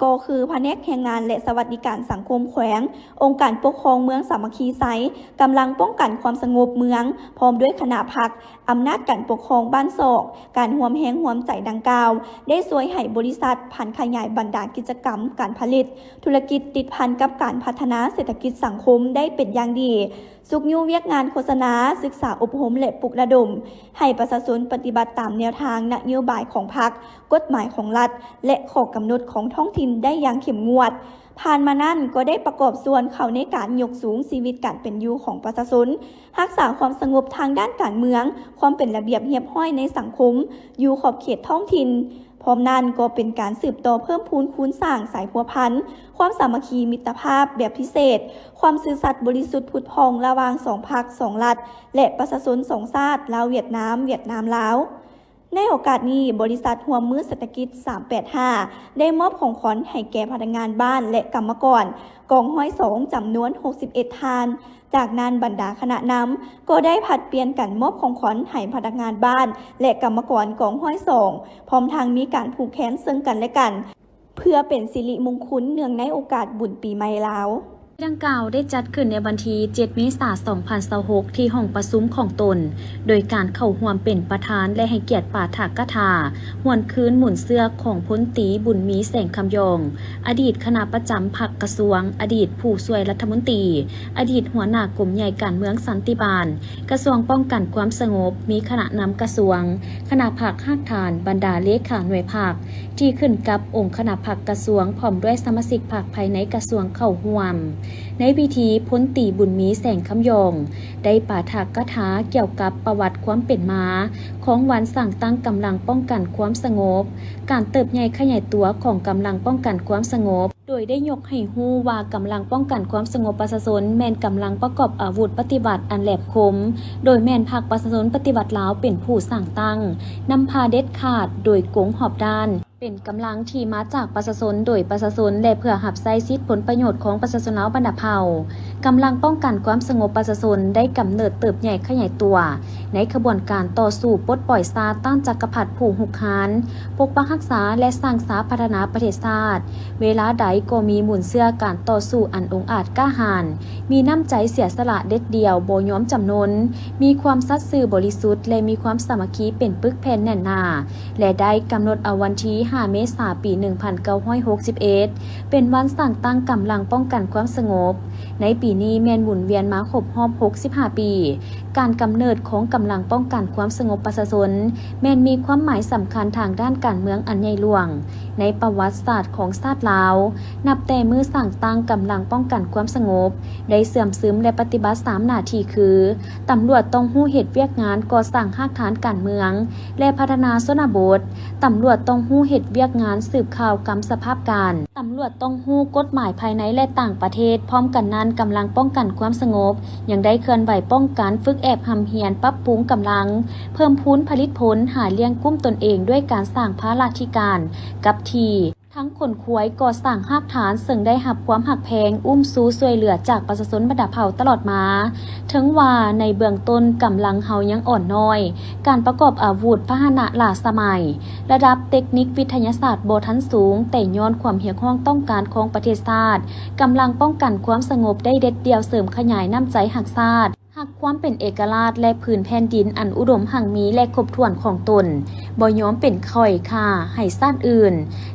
ກໍຄືພະແນກແຮງງານ ແລະ ສະຫວັດດີການສັງຄົມແຂວງ, ອົງການປົກຄອງເມືອງສາມັກຄີໄຊ, ກຳລັງປ້ອງກັນຄວາມສະຫງົບເມືອງ, ພ້ອມດ້ວຍຄະນະພັກ, ອຳນາດການປົກຄອງບ້ານຊອກ, ການຮ່ວມແຮງຮ່ວມໃຈດັ່ງກ່າວ ໄດ້ຊ່ວຍໃຫ້ບໍລິສັດຜັນຂະຫຍາຍບັນດາກິດຈະກຳການຜະລິດ, ທຸລະກິດຕິດພັນກັບການພັດທະນາເສດຖະກິດສັງຄົມໄດ້ເປັນຢ່າງດີ, ຊຸກຍູ້ວຽກງານໂຄສະນາ, ສຶກສາອົບຮົມ ແລະ ປຸກລະດົມໃຫ້ປະຊາຊົນປະຕິບັດຕາມແນວທາງນະໂຍບາຍຂອງພັກ, ກົດໝາຍຂອງລັດ ແລະ ຂໍ້ກຳນົດຂອງທ້ອງຖິ່ນໄດ້ຢ່າງເຂັ້ມງວດ. ຜ່ານມານັ້ນກໍໄດ້ປະກອບສ່ວນເຂົ້າໃນການຍົກສູງຊີວິດການເປັນຢູ່ຂອງປະຊາຊົນ, ຮັກສາຄວາມສະຫງົບທາງດ້ານການເມືອງ, ຄວາມເປັນລະບຽບຮຽບຮ້ອຍໃນສັງຄົມຢູ່ຂອບເຂດທ້ອງຖິ່ນ. ພ້ອມນັ້ນກໍເປັນການສືບຕໍ່ເພີ່ມພູນຄູນສ້າງສາຍພົວພັນ, ຄວາມສາມັກຄີມິດຕະພາບແບບພິເສດ, ຄວາມຊື່ສັດບໍລິສຸດຜຸດຜ່ອງລະຫວ່າງສອງພັກສອງລັດ ແລະ ປະຊາຊົນສອງຊາດ ລາວ-ຫວຽດນາມ, ຫວຽດນາມ-ລາວ. ໃນໂອກາດນີ້, ບໍລິສັດຮ່ວມມືເສດຖະກິດ ສາມແປດຫ້າ ໄດ້ມອບຂອງຂວັນໃຫ້ແກ່ພະນັກງານບ້ານ ແລະ ກຳມະກອນກອງຮ້ອຍສອງ ຈຳນວນ ຫົກສິບເອັດ ທ່ານ. ຈາກນັ້ນ, ບັນດາຄະນະນຳກໍໄດ້ຜັດປ່ຽນກັນມອບຂອງຂວັນໃຫ້ພະນັກງານບ້ານ ແລະ ກຳມະກອນກອງຮ້ອຍສອງ ພ້ອມທັງມີການຜູກແຂນເຊິ່ງກັນ ແລະ ກັນ ເພື່ອເປັນສິລິມຸງຄຸນເນື່ອງໃນໂອກາດບຸນປີໃໝ່ລາວ. ດັ່ງກ່າວໄດ້ຈັດຂຶ້ນໃນວັນທີເຈັດ ເມສາ ສອງພັນຊາວຫົກ ທີ່ຫ້ອງປະຊຸມຂອງຕົນ, ໂດຍການເຂົ້າຮ່ວມເປັນປະທານ ແລະ ໃຫ້ກຽດປາຖະກະຖາຫວນຄືນໝູນເຊື້ອຂອງພົນຕີ ບຸນມີ ແສງຄຳຢອງ, ອະດີດຄະນະປະຈຳພັກກະຊວງ, ອະດີດຜູ້ຊ່ວຍລັດຖະມົນຕີ, ອະດີດຫົວໜ້າກົມໃຫຍ່ການເມືອງສັນຕິບານ, ກະຊວງປ້ອງກັນຄວາມສະຫງົບ, ມີຄະນະນຳກະຊວງ, ຄະນະພັກຮາກຖານ, ບັນດາເລຂາໜ່ວຍພັກ ທີ່ຂຶ້ນກັບອົງຄະນະພັກກະຊວງ ພ້ອມດ້ວຍສະມາຊິກພັກພາຍໃນກະຊວງເຂົ້າຮ່ວມ. ໃນພິທີ, ພົນຕີ ບຸນມີ ແສງຄຳຢອງ ໄດ້ປາຖະກະຖາກ່ຽວກັບປະຫວັດຄວາມເປັນມາຂອງວັນສ້າງຕັ້ງກຳລັງປ້ອງກັນຄວາມສະຫງົບ, ການເຕີບໃຫຍ່ຂະຫຍາຍຕົວຂອງກຳລັງປ້ອງກັນຄວາມສະຫງົບ, ໂດຍໄດ້ຍົກໃຫ້ຮູ້ວ່າກຳລັງປ້ອງກັນຄວາມສະຫງົບປະຊາຊົນແມ່ນກຳລັງປະກອບອາວຸດປະຕິວັດອັນແຫຼມຄົມ, ໂດຍແມ່ນພັກປະຊາຊົນປະຕິວັດລາວເປັນຜູ້ສ້າງຕັ້ງ, ນຳພາເດັດຂາດ, ໂດຍກົງຮອບດ້ານ, ເປັນກຳລັງທີ່ມາຈາກປະຊາຊົນ, ໂດຍປະຊາຊົນ ແລະ ເພື່ອຮັບໃຊ້ສິດຜົນປະໂຫຍດຂອງປະຊາຊົນລາວບັນດາເຜົ່າ. ກຳລັງປ້ອງກັນຄວາມສະຫງົບປະຊາຊົນໄດ້ກຳເນີດເຕີບໃຫຍ່ຂະຫຍາຍຕົວ ໃນຂະບວນການຕໍ່ສູ້ປົດປ່ອຍຊາດຕ້ານຈັກກະພັດຜູ້ຮຸກຮານ, ປົກປັກຮັກສາ ແລະ ສ້າງສາພັດທະນາປະເທດຊາດ. ເວລາໃດກໍມີມູນເຊື້ອການຕໍ່ສູ້ອັນອົງອາດກ້າຫານ, ມີນ້ຳໃຈເສຍສະຫຼະເດັດດ່ຽວບໍ່ຍອມຈຳນົນ, ມີຄວາມສັດຊື່ບໍລິສຸດ ແລະ ມີຄວາມສາມັກຄີເປັນປຶກແຜ່ນແໜ້ນໜາ ແລະ ໄດ້ກຳນົດເອົາວັນທີຫ້າ ເມສາ ປີໜຶ່ງພັນເກົ້າຮ້ອຍຫົກສິບເອັດ ເປັນວັນສ້າງຕັ້ງກຳລັງປ້ອງກັນຄວາມສະຫງົບ. ໃນປີນີ້ແມ່ນໝູນວຽນມາຄົບຮອບຫົກສິບຫ້າປີ ການກຳເນີດຂອງກຳລັງປ້ອງກັນຄວາມສະຫງົບປະຊາຊົນ ແມ່ນມີຄວາມໝາຍສຳຄັນທາງດ້ານການເມືອງອັນໃຫຍ່ຫຼວງໃນປະຫວັດສາດຂອງຊາດລາວ. ນັບແຕ່ມື້ສ້າງຕັ້ງກຳລັງປ້ອງກັນຄວາມສະຫງົບ ໄດ້ເຊື່ອມຊຶມ ແລະ ປະຕິບັດສາມໜ້າທີ່ຄື ຕຳຫຼວດຕ້ອງຮູ້ເຮັດວຽກງານກໍ່ສ້າງຮາກຖານການເມືອງ ແລະ ພັດທະນາຊົນນະບົດ, ຕຳຫຼວດຕ້ອງຮູ້ເຮັດວຽກງານສືບຂ່າວກຳສະພາບການ, ຕຳຫຼວດຕ້ອງຮູ້ກົດໝາຍພາຍໃນ ແລະ ຕ່າງປະເທດ. ພ້ອມກັນນັ້ນ, ກຳລັງປ້ອງກັນຄວາມສະຫງົບ ຍັງໄດ້ເຄື່ອນໄຫວປ້ອງກັນ, ຝຶກແອບຮ່ຳຮຽນ, ປັບປຸງກຳລັງ, ເພີ່ມພູນຜະລິດຜົນ, ຫາລ້ຽງກຸ້ມຕົນເອງດ້ວຍການສ້າງພາລາທິການກັບທີ່, ທັງຂົນຂວາຍ, ກໍ່ສ້າງຮາກຖານ, ເຊິ່ງໄດ້ຮັບຄວາມຮັກແພງ, ອຸ້ມຊູຊ່ວຍເຫຼືອຈາກປະຊາຊົນບັນດາເຜົ່າຕະຫຼອດມາ. ເຖິງວ່າໃນເບື້ອງຕົ້ນກຳລັງເຮົາຍັງອ່ອນນ້ອຍ, ການປະກອບອາວຸດ, ພາຫະນະລ້າສະໄໝ, ລະດັບເຕັກນິກວິທະຍາສາດບໍ່ທັນສູງ, ແຕ່ຍ້ອນຄວາມຮຽກຮ້ອງຕ້ອງການຂອງປະເທດຊາດ, ກຳລັງປ້ອງກັນຄວາມສະຫງົບໄດ້ເດັດດ່ຽວເສີມຂະຫຍາຍນ້ຳໃຈຮັກຊາດ, ຮັກຄວາມເປັນເອກະລາດ ແລະ ພື້ນແຜ່ນດິນອັນອຸດົມຮັ່ງມີ ແລະ ຄົບຖ້ວນຂອງຕົນ, ບໍ່ຍອມເປັນຂ້ອຍຂ້າໃຫ້ຊາດອື່ນ,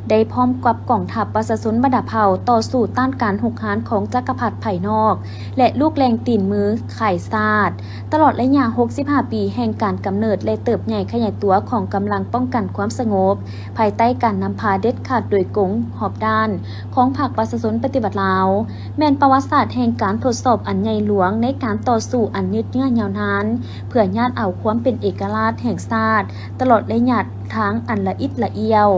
ໄດ້ພ້ອມກັບກອງທັບປະຊາຊົນບັນດາເຜົ່າຕໍ່ສູ້ຕ້ານການຮຸກຮານຂອງຈັກກະພັດພາຍນອກ ແລະ ລູກແຫຼ່ງຕີນມືຂາຍຊາດ. ຕະຫຼອດໄລຍະຫົກສິບຫ້າປີແຫ່ງການກຳເນີດ ແລະ ເຕີບໃຫຍ່ຂະຫຍາຍຕົວຂອງກຳລັງປ້ອງກັນຄວາມສະຫງົບ ພາຍໃຕ້ການນຳພາເດັດຂາດໂດຍກົງຮອບດ້ານຂອງພັກປະຊາຊົນປະຕິວັດລາວ, ແມ່ນປະຫວັດສາດແຫ່ງການທົດສອບອັນໃຫຍ່ຫຼວງໃນການຕໍ່ສູ້ອັນຍືດເຍື້ອຍາວນານ ເພື່ອຍາດເອົາຄວາມເປັນເອກະລາດແຫ່ງຊາດ ຕະຫຼອດໄລຍະທາງອັນລະອິດລະອ້ຽວ.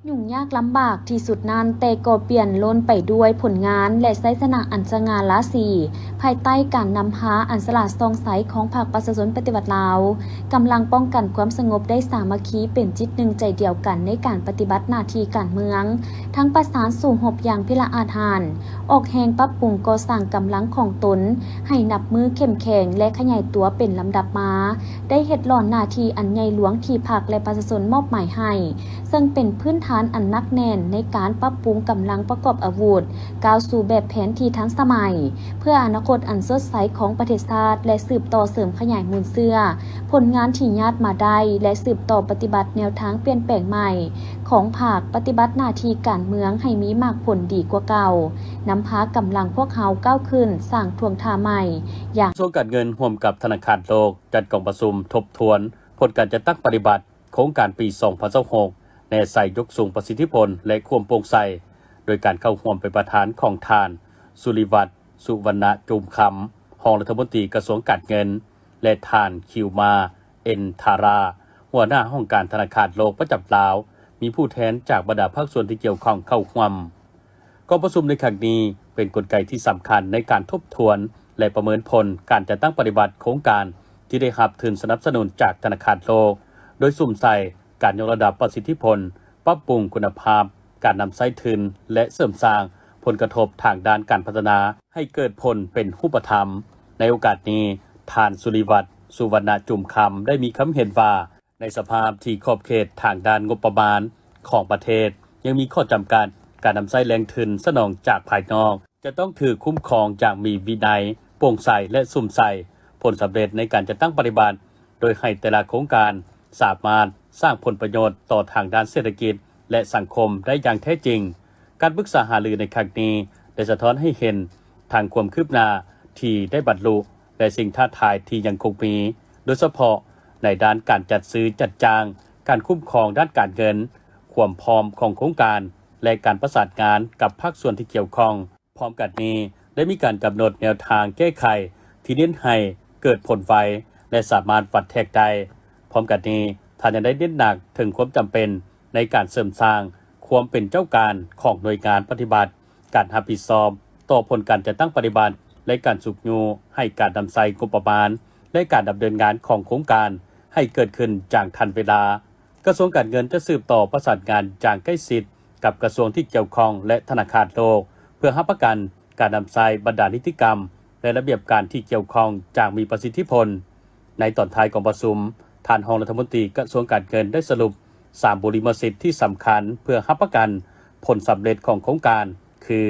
ຫຍຸ້ງຍາກລຳບາກທີ່ສຸດນັ້ນ, ແຕ່ກໍປ່ຽນລົ້ນໄປດ້ວຍຜົນງານ ແລະ ໄຊຊະນະອັນສະຫງ່າລາສີ, ພາຍໃຕ້ການນຳພາອັນສະຫຼາດສ່ອງໃສຂອງພັກປະຊາຊົນປະຕິວັດລາວ, ກຳລັງປ້ອງກັນຄວາມສະຫງົບໄດ້ສາມັກຄີເປັນຈິດໜຶ່ງໃຈດຽວກັນໃນການປະຕິບັດໜ້າທີ່ການເມືອງ, ທັງປະສານສູ້ຮົບຢ່າງພິລະອາດຫານ, ອອກແຮງປັບປຸງກໍ່ສ້າງກຳລັງຂອງຕົນໃຫ້ນັບມື້ເຂັ້ມແຂງ ແລະ ຂະຫຍາຍຕົວເປັນລຳດັບມາ, ໄດ້ເຮັດຫຼອນໜ້າທີ່ອັນໃຫຍ່ຫຼວງທີ່ພັກ ແລະ ປະຊາຊົນມອບໝາຍໃຫ້. ເຊິ່ງເປັນພື້ນຖານອັນໜັກແໜ້ນໃນການປັບປຸງກຳລັງປະກອບອາວຸດ, ກ້າວສູ່ແບບແຜນທີ່ທັນສະໄໝ ເພື່ອອະນາຄົດອັນສົດໃສຂອງປະເທດຊາດ ແລະ ສືບຕໍ່ເສີມຂະຫຍາຍມູນເຊື້ອຜົນງານທີ່ຍາດມາໄດ້ ແລະ ສືບຕໍ່ປະຕິບັດແນວທາງປ່ຽນແປງໃໝ່ຂອງພັກ, ປະຕິບັດໜ້າທີ່ການເມືອງໃຫ້ມີໝາກຜົນດີກວ່າເກົ່າ, ນຳພາກຳລັງພວກເຮົາກ້າວຂຶ້ນສ້າງທ່ວງທ່າໃໝ່ຢ່າງ. ກະຊວງການເງິນຮ່ວມກັບທະນາຄານໂລກ ຈັດກອງປະຊຸມທົບທວນຜົນການຈັດຕັ້ງປະຕິບັດ ໂຄງການປີສອງພັນຊາວຫົກ ແນໃສ່ຍົກສູງປະສິດທິຜົນ ແລະ ຄວາມໂປ່ງໃສ ໂດຍການເຂົ້າຮ່ວມເປັນປະທານຂອງທ່ານ ສຸລິວັດ ສຸວັນນະຈູມຄຳ ຮອງລັດຖະມົນຕີກະຊວງການເງິນ ແລະ ທ່ານ ຄິວມາ ເອັນທາຣາ ຫົວໜ້າຫ້ອງການທະນາຄານໂລກປະຈຳລາວ, ມີຜູ້ແທນຈາກບັນດາພາກສ່ວນທີ່ກ່ຽວຂ້ອງເຂົ້າຮ່ວມ. ກອງປະຊຸມໃນຄັ້ງນີ້ເປັນກົນໄກທີ່ສຳຄັນໃນການທົບທວນ ແລະ ປະເມີນຜົນການຈັດຕັ້ງປະຕິບັດໂຄງການທີ່ໄດ້ຮັບທຶນສະໜັບສະໜູນຈາກທະນາຄານໂລກ, ໂດຍສຸມໃສ່ການຍົກລະດັບປະສິດທິຜົນ, ປັບປຸງຄຸນນະພາບການນຳໃຊ້ທຶນ ແລະ ເສີມສ້າງຜົນກະທົບທາງດ້ານການພັດທະນາໃຫ້ເກີດຜົນເປັນຮູບປະທຳ. ໃນໂອກາດນີ້, ທ່ານ ສຸລິວັດ ສຸວັນນະຈຸມຄຳ ໄດ້ມີຄຳເຫັນວ່າ, ໃນສະພາບທີ່ຂອບເຂດທາງດ້ານງົບປະມານຂອງປະເທດຍັງມີຂໍ້ຈຳກັດ, ການນຳໃຊ້ແຫຼ່ງທຶນສະໜອງຈາກພາຍນອກຈະຕ້ອງຖືກຄຸ້ມຄອງຢ່າງມີວິໄນ, ໂປ່ງໃສ ແລະ ສຸມໃສ່ ຜົນສຳເລັດໃນການຈັດຕັ້ງປະຕິບັດ, ໂດຍໃຫ້ແຕ່ລະໂຄງການສາມາດສ້າງຜົນປະໂຫຍດຕໍ່ທາງດ້ານເສດຖະກິດ ແລະ ສັງຄົມໄດ້ຢ່າງແທ້ຈິງ. ການປຶກສາຫາລືໃນຄັ້ງນີ້ໄດ້ສະທ້ອນໃຫ້ເຫັນທັງຄວາມຄືບໜ້າທີ່ໄດ້ບັນລຸ ແລະ ສິ່ງທ້າທາຍທີ່ຍັງຄົງມີ, ໂດຍສະເພາະໃນດ້ານການຈັດຊື້ຈັດຈ້າງ, ການຄຸ້ມຄອງດ້ານການເງິນ, ຄວາມພ້ອມຂອງໂຄງການ ແລະ ການປະສານງານກັບພາກສ່ວນທີ່ກ່ຽວຂ້ອງ. ພ້ອມກັນນີ້, ໄດ້ມີການກຳນົດແນວທາງແກ້ໄຂທີ່ເນັ້ນໃຫ້ເກີດຜົນໄວ ແລະ ສາມາດວັດແທກໄດ້. ພ້ອມກັນນີ້, ທ່ານຍັງໄດ້ເນັ້ນໜັກເຖິງຄວາມຈຳເປັນໃນການເສີມສ້າງຄວາມເປັນເຈົ້າການຂອງໜ່ວຍງານປະຕິບັດ ການຮັບຜິດຊອບຕໍ່ຜົນການຈັດຕັ້ງປະຕິບັດ ແລະ ການຊຸກຍູ້ໃຫ້ການນຳໃຊ້ງົບປະມານ ແລະ ການດຳເນີນງານຂອງໂຄງການໃຫ້ເກີດຂຶ້ນຢ່າງທັນເວລາ. ກະຊວງການເງິນຈະສືບຕໍ່ປະສານງານຢ່າງໃກ້ຊິດກັບກະຊວງທີ່ກ່ຽວຂ້ອງ ແລະ ທະນາຄານໂລກ ເພື່ອຮັບປະກັນການນຳໃຊ້ບັນດານິຕິກຳ ແລະ ລະບຽບການທີ່ກ່ຽວຂ້ອງຢ່າງມີປະສິດທິຜົນ. ໃນຕອນທ້າຍຂອງປະຊຸມ, ທ່ານຮອງລັດຖະມົນຕີກະຊວງການເງິນໄດ້ສະຫຼຸບສາມບຸລິມະສິດທີ່ສຳຄັນເພື່ອຮັບປະກັນຜົນສຳເລັດຂອງໂຄງການ ຄື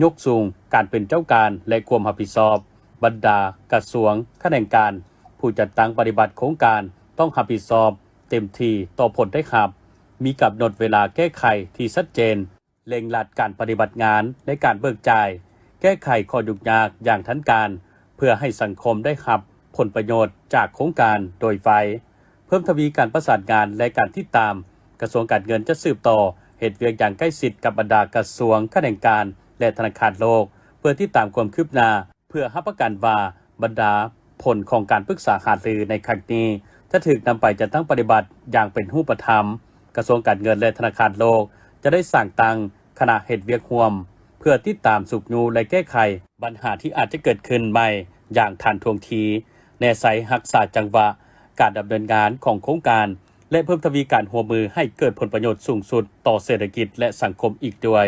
ຍົກສູງການເປັນເຈົ້າການ ແລະ ຄວາມຮັບຜິດຊອບ. ບັນດາກະຊວງ, ຂະແໜງການ, ຜູ້ຈັດຕັ້ງປະຕິບັດໂຄງການຕ້ອງຮັບຜິດຊອບເຕັມທີ່ຕໍ່ຜົນໄດ້ຮັບ, ມີກຳນົດເວລາແກ້ໄຂທີ່ຊັດເຈນ, ເລັ່ງລັດການປະຕິບັດງານໃນການເບີກຈ່າຍ, ແກ້ໄຂຂໍ້ຫຍຸ້ງຍາກຢ່າງທັນການ ເພື່ອໃຫ້ສັງຄົມໄດ້ຮັບຜົນປະໂຫຍດຈາກໂຄງການໂດຍໄວ, ເພີ່ມທະວີການປະສານງານ ແລະ ການຕິດຕາມ. ກະຊວງການເງິນຈະສືບຕໍ່ເຮັດວຽກຢ່າງໃກ້ຊິດກັບບັນດາກະຊວງ, ຂະແໜງການ ແລະ ທະນາຄານໂລກ ເພື່ອຕິດຕາມຄວາມຄືບໜ້າ ເພື່ອຮັບປະກັນວ່າບັນດາຜົນຂອງການປຶກສາຫາລືໃນຄັ້ງນີ້ ຈະຖືກນຳໄປຈັດຕັ້ງປະຕິບັດຢ່າງເປັນຮູບປະທຳ. ກະຊວງການເງິນ ແລະ ທະນາຄານໂລກ ຈະໄດ້ສ້າງຕັ້ງຄະນະເຮັດວຽກຮ່ວມ ເພື່ອຕິດຕາມ, ຊຸກຍູ້ ແລະ ແກ້ໄຂບັນຫາທີ່ອາດຈະເກີດຂຶ້ນໃໝ່ຢ່າງທັນທ່ວງທີ, ແນໃສ່ຮັກສາຈັງຫວະການດຳເນີນງານຂອງໂຄງການ ແລະ ເພີ່ມທະວີການຮ່ວມມືໃຫ້ເກີດຜົນປະໂຫຍດສູງສຸດຕໍ່ເສດຖະກິດ ແລະ ສັງຄົມອີກດ້ວຍ.